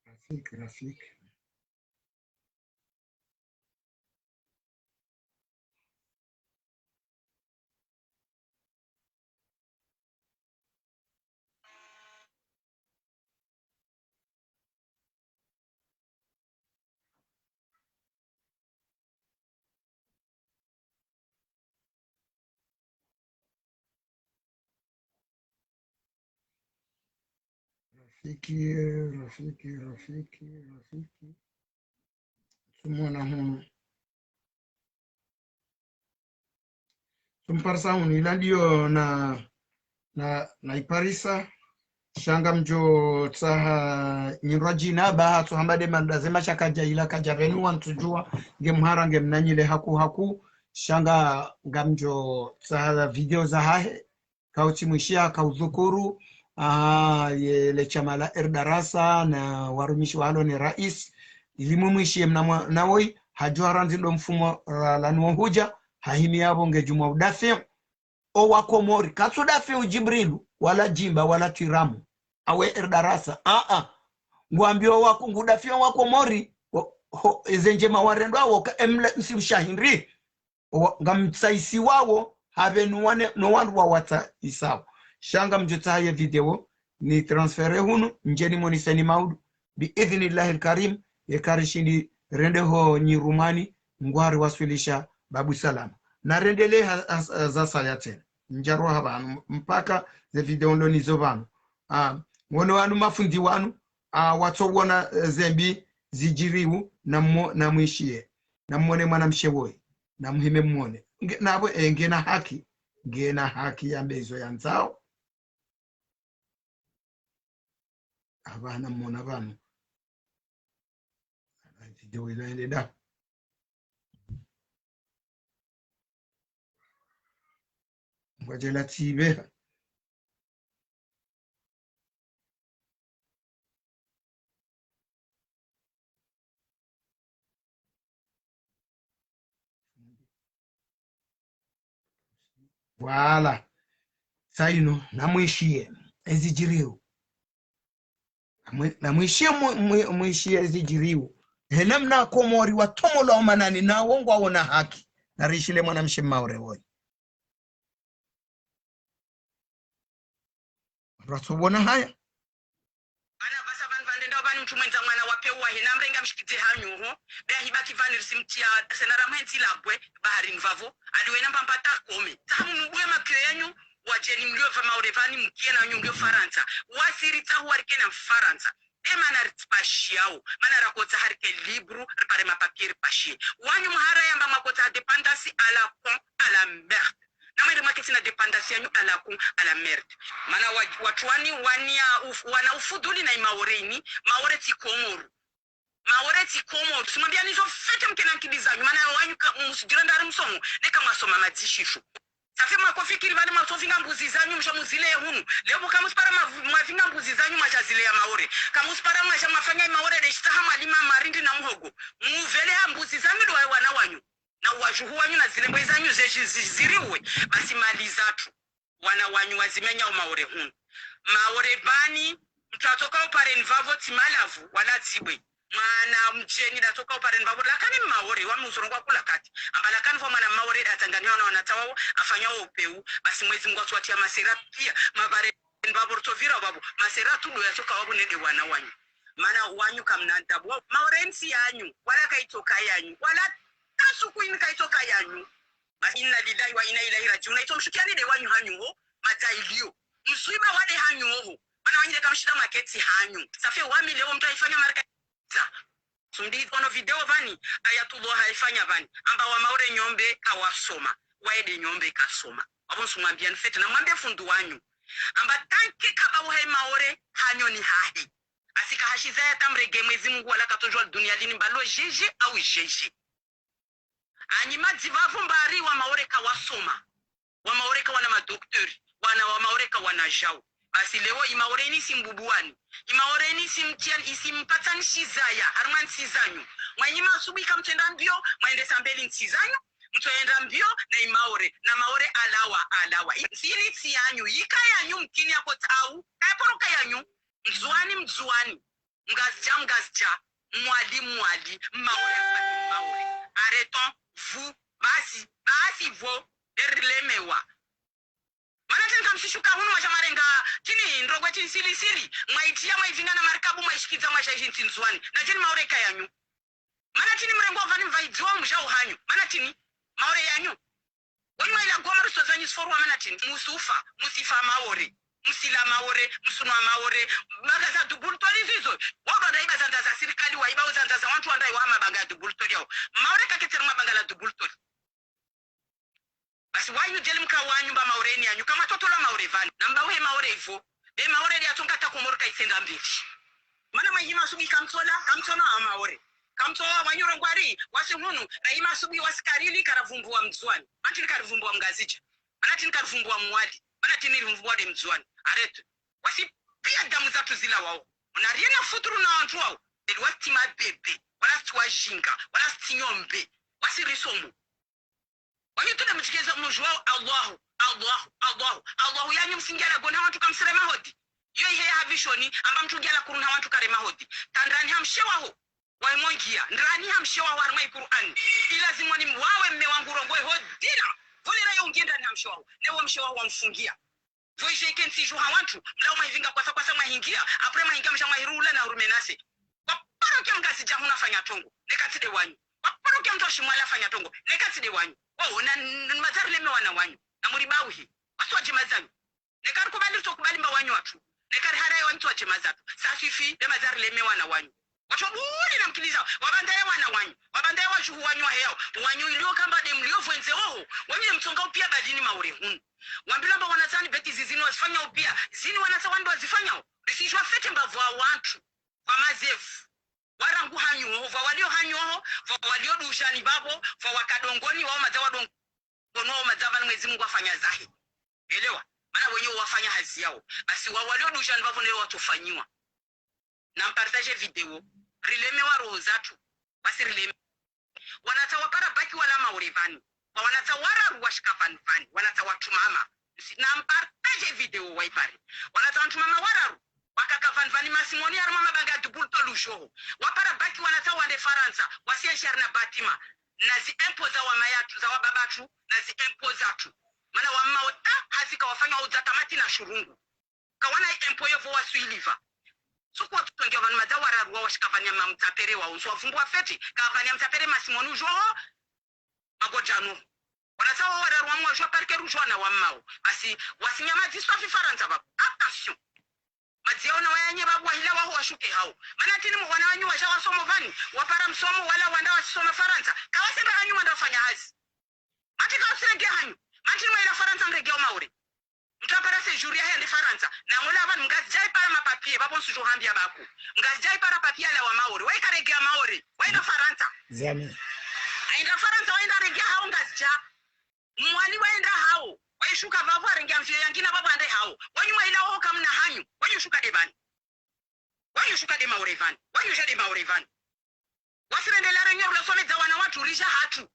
Rafiki, Rafiki. Rafiki, Rafiki, Rafiki, Rafiki. Tsumwona hunu. Tsumparisa hunu, ila ndiyo na, na, na iparisa. Sha ngamdjo tsaha nyindrwa djina, ba hatso hamba nde manda zema sha kadja ila kadja pvenu wantsudjuwa, ngemhara ngemnanyile haku haku, sha nga ngamdjo tsaha video zahahe, Kautsi mwishiya, kaudhukuru, ah, ye le shama la Erdarasa na warumishi walo ne rais. Ili mumwishiye mna mwa-, na woyi, hadjuwa randzi ndo mfumo ra-, lanu wo hudja, hahimi yapvo nge djumwa udafiu. O wa Komori, katsu dafiu Djibrilu, wala Djimba, wala Twiramu. Awe Erdarasa, a-a. Ngwambiyo wa ku-, ngudafiu wa Komori, wo-, ho, eze ndjema warendwa wo ka emle msi mshahindri. Owa-, ngamtsaisiwawo, hapvenu wane, no wandru wawatsaisawo. Sha ngamdjotsaha ye video, ni transfere hunu, ndjeni moniseni maudu. Bi idhnillahi lkarim, yeka rishindi rende ho Nyirumani, ngwari waswilisha babu salama. Na rendele ha, ha, ha, za saya tsena. Ndjarwa ha pvanu, mpaka ze video ndo nizo pvanu. Ah, wono wanu mafundi wanu, ah, watso wona, eh, zembi zidjiriwo, na mo-, na mwishiye. Na mwone mwanamshe woyi. Na muhime mwone. Nge-, napvo, eh, ngena haki. Ngena haki yambe izo yandzao. Apvana mwona pvanu. Video ila yende da. Ngwadjela tsibe. Voilà. Sa inu, na mwishiye ezidjiriwo. Na mwi-, na mwishiye mwi-, mwi-, mwishiye ezidjiriwo. Hena mna Komori watomolo omanani nawo ngwawona haki. Na rishile mwanamshe Maore woyi. Ratso wona haya. Ana basa pvanu pvandenda pvani mtru mwendza mwana wa pewu wahe na mrenga mshikidze hanyu ho. Be ahibaki pvani risimtia sena ramwendzi labwe baharini pvapvo. Aliwena mpampa takome. Tamu mubwe makio yanyu. Wadjeni mlio pva Maore pvani mkie na wanyu mlio Farantsa. Wasi ritsahu warike na Farantsa. Be mana ritsipashiyawo. Mana rakotsaha rike libru, ripare mapapier ripashiye. Wanyu mhara yamba mwakotsaha dépendance à la con, à la merde. Na mwende mwaketsi na dépendance yanyu à la con, à la merde. Mana wa-, watru wani, wani ya uf-, wana ufudhuli na iMaoreini, Maore tsi Komoro. Maore tsi Komoro. Simwambiani zo fete mkena nkili zanyu, mana wanyu ka, msidjirenda ari msomo, neka mwasoma madzishisho. Safi mwakofikiri pvale mwatsovinga mbuzi zanyu msha muzile hunu. Leo kamusipara mav-, mwavinga mbuzi zanyu mwaja zile ya Maore. Kamusipara mwaja mwafanya iMaore de shitaha mwalima marindi na muhogo. Muvele ha mbuzi zanyu do wa wana wanyu. Na uwajuhu wanyu na zilembwe zanyu zeji zi-, ziriwe, basi mali zatru. Wana wanyu wazimenya uMaore hunu. Maore pvani, mtru atsoka upareni pvapvo tsi malavu, wala tsi bwe. Mwana mdjeni datsoka upareni pvapvo, lakani Maore, wa muzoro ngwa kula kati. Amba lakani pvo mwana Maore datsanganyiwa na wana tsawawo, afanya wo upewu, basi Mwezi Mungu atsuwatia masera pia, mapare pvapvo ritsovira pvapvo, masera tudo yatsoka wapvo nende wana wanyu. Mana wanyu kamna adabu. Maore ntsi yanyu, wala kaitsoka yanyu, wala tasuku ini kaitsoka yanyu. Basi inna lillahi wa inna ilaihi rajiun. Itso mshukiani de wanyu hanyu ho, madzailio. Mswiba wade hanyu ho. Mana wanyu de kamshida maketsi hanyu. Safi wami leo mtru ayifanya marika. Sundi ono video pvani, Ayatullah hayifanya pvani. Amba wa Maore nyombe kawasoma. Waye de nyombe kasoma. Apvo nsumwambia nifete na mwambe fundi wanyu. Amba tanke kaba uhayi Maore hanyo ni hahe. Asika hashiza ya tamrege Mwezi Mungu wala katsojua dunia lini mbalo jeje au jeje. Anyi madzi pvapvo mbari wa Maore kawasoma. Wa Maore kawana madoktori. Wana wa Maore kawana jau. Basi leo iMaore ini simbubuani. IMaore ini simtian, isimpatsan shizaya. Harumwa ntsi zanyu. Mwanyi masubuhi kamtsenda mbio, mwende sambeli ntsi zanyu. Mtsoenda mbio na iMaore. Na Maore alawa, alawa. Ntsi ini tsi yanyu. Ika yanyu mkini yako tau. Kaya poroka yanyu. Mdzuwani, Mdzuwani. Mngazidja, Mngazidja. Mwali, Mwali. Maore, Maore. Arrêtons, vous. Basi, basi pvo. Erilemewa. Mana tini kamshishuka hunu mwaja marenga. Tini ndrogwe tini siri siri. Mwaitia, mwaivinga na marikabu, mwaishikidza, mwaja iji ntsi Ndzuwani. Na tini Maore ika yanyu. Mana tini mrengo pvani mvaidziwa mjau hanyu. Mana tini Maore yanyu. Wenyi mwaila Goma ruso zanyu siforwa mana tini. Musufa, musifa Maore. Musila Maore, musunwa Maore. Banga za double toli zizo. Wado wandaiba zandza za sirikali, waiba uzandza za wantru wandaiwa mabanga ya double toli yao. Maore kaketseri mabanga la double toli. Basi wanyu djeli mka wanyu mba Maore ini yanyu. Kamwatsotola Maore pvani. Na mba uhe Maore ipvo. Be Maore de yatsonga ta Komoro kaitsenda mbili. Mana mwayi masubuhi kamtsola, kamtsola wa Maore. Kamtsola wanyu rongwari, wasi hunu, na yi masubuhi wasi karili karavumbua Mdzuwani. Mana tini karivumbua Mngazidja. Mana tini karivumbua Mwali. Mana tsi ni mvwade mdzuwani. Arrête. Wasi piya damu zatru zilawao. On n'a rien à foutre na wantru wao. Eli wasi tsi mabebe, wala wasi tsi wajinga, wala wasi tsi nyombe. Wasi risomo. Wanyu tunda mudjikeza mudjuwao Allahu, Allahu, Allahu, Allahu. Yanyu msingiya la gona wantru kamsirema hodi. Yo ihe ya havishoni, amba mtru ngiya la kuruna wantru karema hodi. Tandrani ha mshe waho. Wahe mongiya, ndrani ha mshe waho harimwa i Kur'ani. Ilazimu ni mwawe mme wangu rongowe hodina. Volera yo ungiye ndrani ha mshe waho. Newo mshe waho wamfungiya. Vo ije ike ntsi ijuha wantru, mlawo mwahivinga kwasa kwasa mwahingiya, après mwahingiya msha mwahirula na hurumenase. Waparo kia mngazidja hunu afanya trongo, neka tsi de wanyu. Waparo kia mtru wa shimwali afanya trongo, neka tsi de wanyu. Wawo na, n-, n-, madza rileme wana wanyu, na muribauhi. Wasi wadje mazanyu. Neka rikubali ritsokubali mba wanyu watru. Neka riharaye wanyu tsi wadje mazatru. Ça suffit, de madza rileme wana wanyu. Watru buli na mkiliza, wabandaya wana wanyu, wabandaya wadjuhu wanyu waheyao, wanyu ilio kamba de mlio vwendze oho, wanyu ne mtsonga upiya badini Maore hunu. Wambilwa mba wanazani beti zizini wazifanya upiya, zini wanasa wandru wazifanyao, risijwa fete mba vwa wantru, vwa mazefu, warangu hanyu oho, vwa walio hanyu oho, vwa walio dujani babo, vwa wakadongoni, wao madza wadongo. Kono wao madza vanu Mwenyezi Mungu afanya zahe. Elewa. Mana wenyewe wafanya hazi yao. Basi wa walio dujani vavo nelo watsofanyiwa. Na mpartage video. Rileme wa roho zatru. Wasi rileme. Wanatsa wapara baki wala Maore vani. Wa wanatsa wararu washika vani vani. Wanatsa watru mama. Si-, na mpartage video waipare. Wanatsa watru mama wararu. Wakaka vani vani masimoni harimwa mabanga ya dubul to lujoho. Wapara baki wanatsa wande Farantsa. Wasi enshi harina batima. Na zi impôt za wamayatru, za wababatru, na zi impôt zatru. Mana wamma wota hazi kawafanya udza tamati na shurungu. Kawana impôt yevo waswiliva. Suku watsutongia vani madza wararu wa washika vani ya mamtsapere wa unsu wavumbu wa feti. Ka vani ya mtsapere masimoni ujoho. Magodjano. Wanatsa wa wararu wa mwajwa parke rujwa na wamma wo. Basi, wasinyamadziswa fi Farantsa vavo. Attention. Madziya ona wayanye babu wahila waho washuke hawo. Mana tini mwana wanyu waja wasomo vani, wapara msomo wala wanda wasisoma Farantsa. Kawasenda hanyu wanda wafanya hazi. Mati kawasirege hanyu. Mati ni mwahila Farantsa mrege o Maore. Mtru apara séjour yahe yende Farantsa. Na ngola vani Mngazidja ipara mapapier, babo nsujo hambia baku. Mngazidja ipara papier ala wa Maore. Waikarege ya Maore. Waenda Farantsa. Zami. Aenda Farantsa, waenda rege hawo Ngazidja. Mwali waenda hawo, waishuka vavo arenge mvio yangina vavo ande hawo. Wanyu mwaila oho kamna hanyu, wanyu shuka de vani. Wanyu shuka de Maore vani, wanyu ja de Maore vani. Wasirendela renye rula somedza wana watru rija hatru.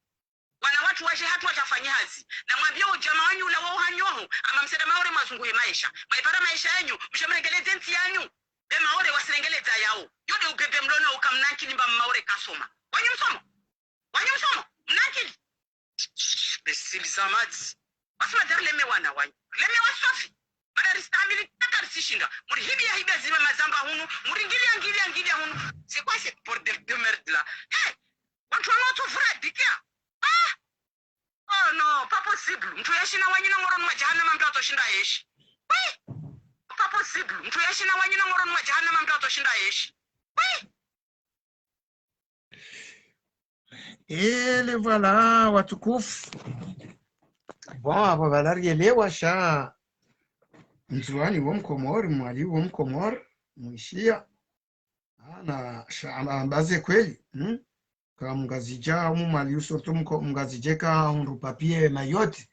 Wana watru waje hatru wajafanye hazi. Na mwambie ujama wanyu ula wao hanyu oho, ama msenda Maore mazunguhe maesha. Mwaipara maesha yanyu, mshe mrengeledze ntsi yanyu. Be Maore wasirengeledza yawo. Yo de ubebe mlona ukamna nkili mba Maore kasoma. Wanyu msomo? Wanyu msomo, mna nkili. Besili za madzi. Wasi madza rileme wana wanyu. Rileme wa swafi. Mana ristahamili taka risishinda. Murihibia hibia zima mazamba hunu. Muringilia ngilia ngilia hunu. C'est quoi cette bordel de merde là? Hey! Wantru wanu watsovura dikia. Ah! Oh non, pas possible. Mtru yeshi na wanyu na moroni mwa jahannama mtru atsoshinda yeshi. Oui! Pas possible. Mtru yeshi na wanyu na moroni mwa jahannama mtru atsoshinda yeshi. Oui! Ele, voilà, watukufu. Bon, apvo pvala rielewa sha Ndzuwani wo Mkomori, Mwali wo Mkomori, mwishiya. Ana sha amba, amba ze kweli, hmm? Ka Mngazidja, umu Mwali usorto mko-, Mngazidja ka hundru papier Mayotte.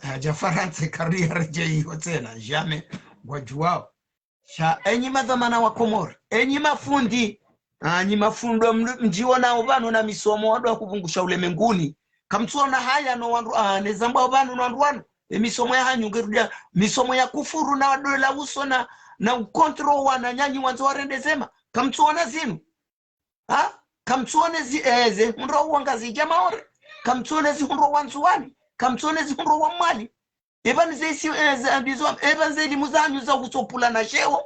Haja Farantsa kari yaredjei iyo tsena, jamais. Ngwadjuwao. Sha, enyi madhwamana wa Komori, enyi mafundi, ah, nyi mafundi mdjiwonao pvanu na misomo wandru wakupvungusha ulemenguni. Kamtsuona haya no wandru, ah, nezambwao pvanu no wandru wanu. Emisomo yahanyu ngerudia, misomo ya kufuru na wadola uso na, na ukontrol wananyanyi wandzo warende zema. Kamtsuona zinu. Ha? Kamtsuone zi, eh, ze hundrwa wa Ngazidja Maore. Kamtsuone zi hundrwa wa Ndzuwani. Kamtsuone zi hundrwa wa Mwali. Epvanu ze isi, eh, ze, ndizo, epvanu ze elimu zanyu za utsopvula na sheo.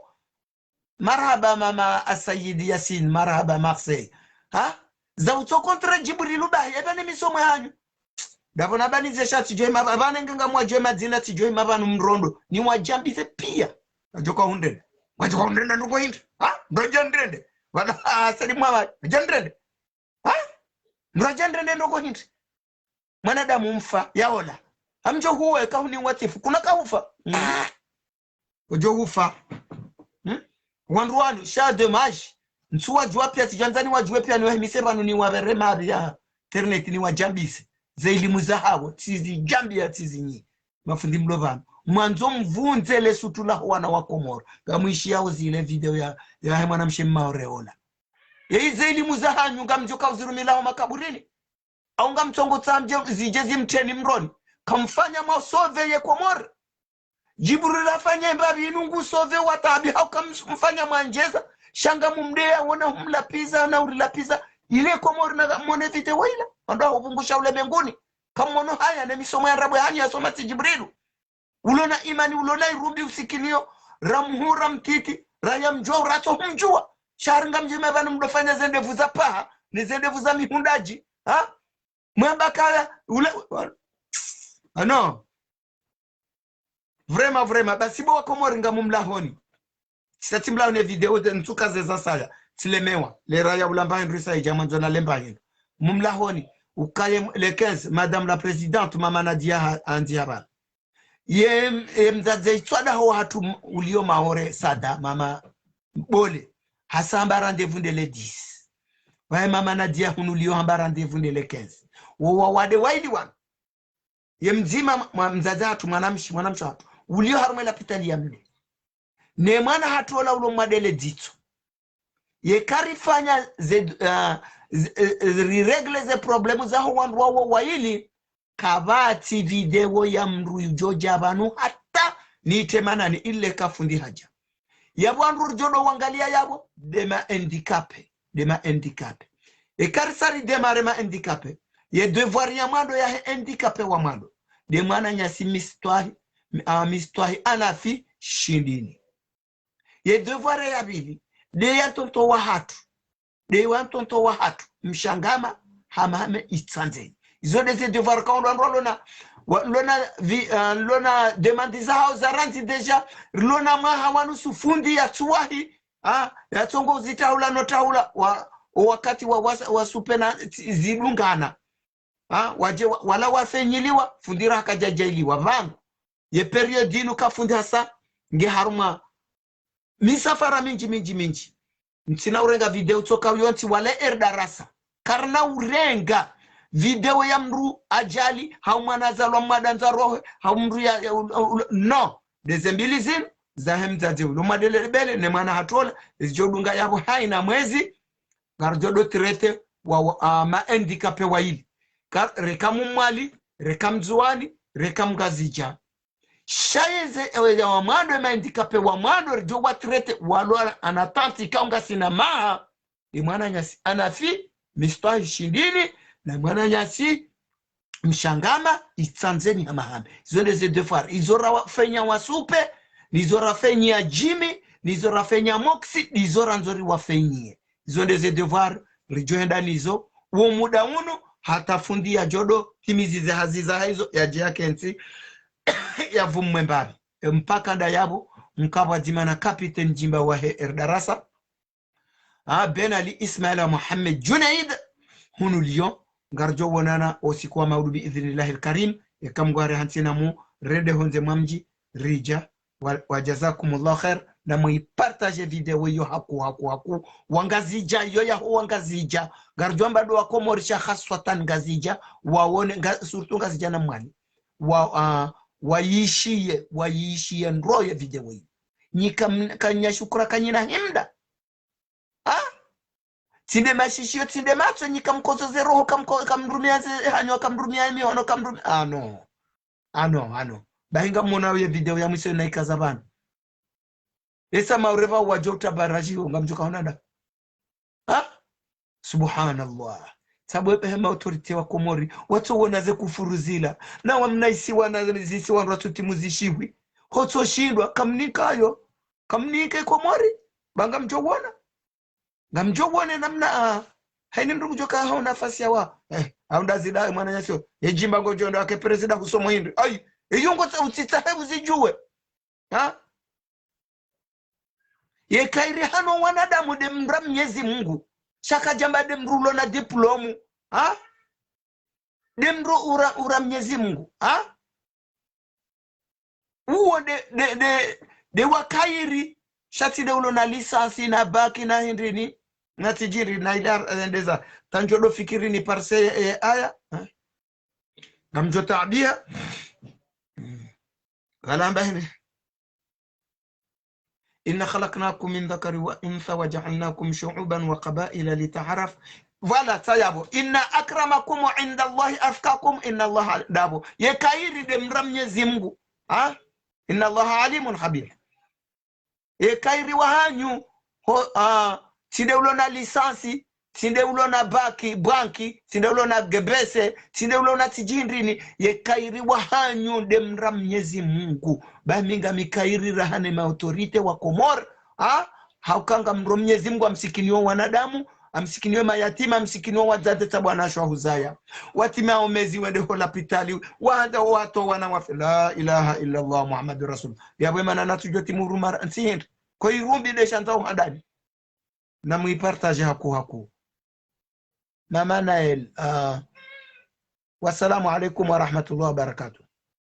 Marahaba mama Asayidi Yasin, marahaba Marseille. Ha? Za utso contre Djibrilu bahi, epvanu misomo yahanyu. Ndapvo na pvanu ze sha tsidjohima pva-, pvanu nge ngamwadjuwe madzina tsidjohima pvanu mrondo. Niwadjambize piya. Wadjoka hundrende. Wadjoka hundrende ndoko hindri. Ha? Ndodja ndrende. Wala, ah, sali mwa wa. Wadja ndrende. Ha? Ndodja ndrende ndoko hindri. Mwanadamu mfa, yaola. Amdjo huwe, kahuni watifu. Kuna kahufa. Mm. Udjo hufa. Hmm? Wandru wanu, sha dommage. Ntsu wadjuwa piya, tsidjandzani wadjuwe piya, niwahimise pvanu niwapvere mari ya internet niwadjambise. Ze elimu zahawo, tsidjambiya tsizinyi. Mafundi mlo pvanu. Mwandzo mvundze le sutura ho wana wa Komori. Ngamwishiyao zile video ya, yahe mwanamshe Maore ola. Ye ize ilimu zahanyu ngamdjoka uzirumilao makaburini. Au ngamtsongo tsamdje zidje zimtreni mroni. Kamfanya mwa sauver ye Komori. Djibril afanye mbapvi inu ngu sauver wa taabu hau kamfanya mwandjeza. Sha ngamumdeya wona humlapviza na urilapviza. Ile Komori na kamone video ila. Wandru wahupvungusha ulemenguni. Kamono haya ne misomo ya ndrabo yahanyu yasoma tsi Djibrilu. Ulona imani, ulona irumbi usikiniyo, ra muhuu, ra mtiti, ra ya mdjuwa, uratso humdjuwa. Sha hari ngamdjime pvanu mdofanya ze ndevu za paha, ne ze ndevu za mihundaji, ha? Mwamba kaya, ule, ah non. Vraiment, vraiment, basi bo wa Komori ngamumlahoni. Tsisa tsimlahoni ye video, ntsuka zeza saya, tsilemewa. Le ra ya ulamba hindru isa idja mwandzo na lemba hindru. Mumlahoni, ukaye m-, le quinze, Madame la Présidente, Mama Nadia ha-, handzi habari. Ye, ye mdzadze itswada ho hatru m-, uliyo Maore, Sada, Mama Bole. Hasa hamba rendez-vous nde le dix. Waye Mama Nadia hunu uliyo hamba rendez-vous nde le quinze. Wo wawade waili wanu. Ye mdzima mwa-, mdzadze hatru, mwanamshe, mwanamshe hatru. Uliyo harumwa lapitali ya mde. Ne mwana hatru ola ulo mwade le dzitso. Ye karifanya ze, ah, ze, eh, eh, rirégler ze problème zaho wandru wawo waili, kapvatsi video ya mndru yudjodja pvanu hata niitemanani ile ka fundi hadja. Yapvo wandru ridjodo wangaliya yapvo, nde ma handicapés, nde ma handicapés. Eka risa ridémarrer ma handicapés, ye devoir ya mwando yahe handicapé wa mwando, nde mwananyasi Mistwahi, ah, Mistwahi Anafi Shindini. Ye devoir ya pvili, nde ya ntonto wahatru. Nde wa ntonto wahatru, Mshangama, Hamahame, Itsandzeni. Izo nde ze devoir ka wandru wandru walona, wa-, lona vi-, ah, lona demande zahao za randzi déjà, lona mwaha wa nusu fundi yatsuwahi, ah, yatsongo zitahula no tahula, wa-, o wakati wa, wa, wa supe na zi-, zidungana. Ha, wadje wa-, wala wafenyiliwa, fundi ra hakadjadjailiwa. Pvanu, ye période inu ka fundi hasa, nge harumwa misafara mindji, mindji, mindji. Ntsina urenga video tsoka uyontsi wala er darasa. Karina urenga video ya mndru ajali, hau mwana azalwa mwadanza rohe, hau mndru ya, ya, u-, u-, u-, non. Nde ze mbili zinu, zahe mdzadze ulo mwadele bele, ne mwana hatru ola, ezidjodunga yapvo haina mwezi, ngaridjodo traiter wa, wa, ah, ma handicapés waili. Ka, reka Mmwali, reka Mndzuwani, reka Mngazidja. Sha yeze, ewe ya wa mwando, ma handicapés wa mwando, ridjo wa traiter, walo ana tanti, ka ungasina maha, nde mwananyasi Anafi, Mistwahi Shindini, na mwananyasi Mshangama, Itsandzeni Hamahame. Izo nde ze devoir. Izo rawafenya wa supe, nizo rafenya Jimmy, nizo rafenya Moxie, nizo randzo riwafenyiye. Izo nde ze devoir, ridjohenda nizo. Wo muda unu, hata fundi yadjodo timizi ze hazi zahe izo, yadje yakentsi, yavumwe mbapvi. E mpaka nda yapvo, mkabwa dzima na capitaine Djimba wahe er darasa. Ah, Ben Ali Ismail wa Mohamed Junaid, hunu Lyon, ngaridjo wonana o usiku wa maudu bi idhnillahi al-karim, eka Mngu ari hantsi namu, rende hondze mwa mdji, ridja, wa, wa jazakumullahu khair, na mwi partager video iyo haku, haku, haku, Wangazidja, iyo yaho Wangazidja, ngaridjo amba ndo wa Komori sha haswatan Ngazidja, waone, nga, surtout Ngazidja na Mwali, wa, ah, wayishiye, wayishiye ndro ye video iyo. Nyi kam-, kanya shukura kanyina himda. Ha? Tsi nde mashishiyo, tsi nde matso, nyi kamkozo ze roho, kamko-, kamrumia ze hanyo, kamrumia mihono, kamrumia, ah non. Ah non, ah non. Bahi ngamwona uye video ya mwiso na ikaza pvanu. Esa maureva wadjo utabaraji ho, ngamdjo kahona nda. Ha? Subhanallah. Sabu epvehe ma autorité wa Komori, watso wona ze kufuru zila. Na wamna isiwa na zisiwa ndo watso timu zishihwi. Hotso shindwa, kamnikayo. Kamnike Komori, ba ngamdjo wona. Ngamdjo wone namna, ah, haini mndru kudjoka hau nafasi ya wa. Eh, hau nda zida, mwananyasi. Ye Djimba ngodjo ndo ake prezida kusomo hindri. Ayi, iyo ngo tsa utsitsa he uzidjuwe. Ha? Ye kayiri hano wanadamu nde mndru wa Mnyezi Mungu. Sha kadjamba nde mndru ulona diplôme. Ha? Nde mndru ura, ura Mnyezi Mungu. Ha? Uwo nde, nde, nde, nde wa kayiri. Sha tsi nde ulona licence na bac na hindri ni. Na tijiri na ila, eh, ndeza. Tanjodo fikiri ni parse, eh, aya. Ha? Ngamdjo taabia. Mm. Pvala amba hindri? إنا خلقناكم من ذكر وأنثى وجعلناكم شعوبا وقبائل لتعارفوا. Voilà, sa yapvo. إن أكرمكم عند الله أتقاكم إن الله, ndapvo. Ye khairi nde mdra Mnyezi Mungu. Ha? إن الله عليم خبير. Ye khairi wahanyu, ho, ah, tsi nde ulo na licence, tsi nde ulo na baki, banki, tsi nde ulo na gebese, tsi nde ulo na tsidjindrini, ye khairi wahanyu nde mdra Mnyezi Mungu. Ba mi ngami khairi raha ne ma autorité wa Komori, ha? Hauka ngamdro Mnyezi Mungu amsikiniyo wanadamu, amsikiniyo mayatima, amsikiniyo wadzadze tsa bwana shwa huzaya. Watimao mezi wende ho lapitali, wahanda watowa wana wafe. La ilaha illa Allah Muhammadur Rasul. Yapvo mana natsudjo timuruma ntsi hindri. Ko irumbi nde shandza uhandani. Na muipartage haku haku. Mama Nael, ah, wassalamu alaikum warahmatullahi wabarakatuh.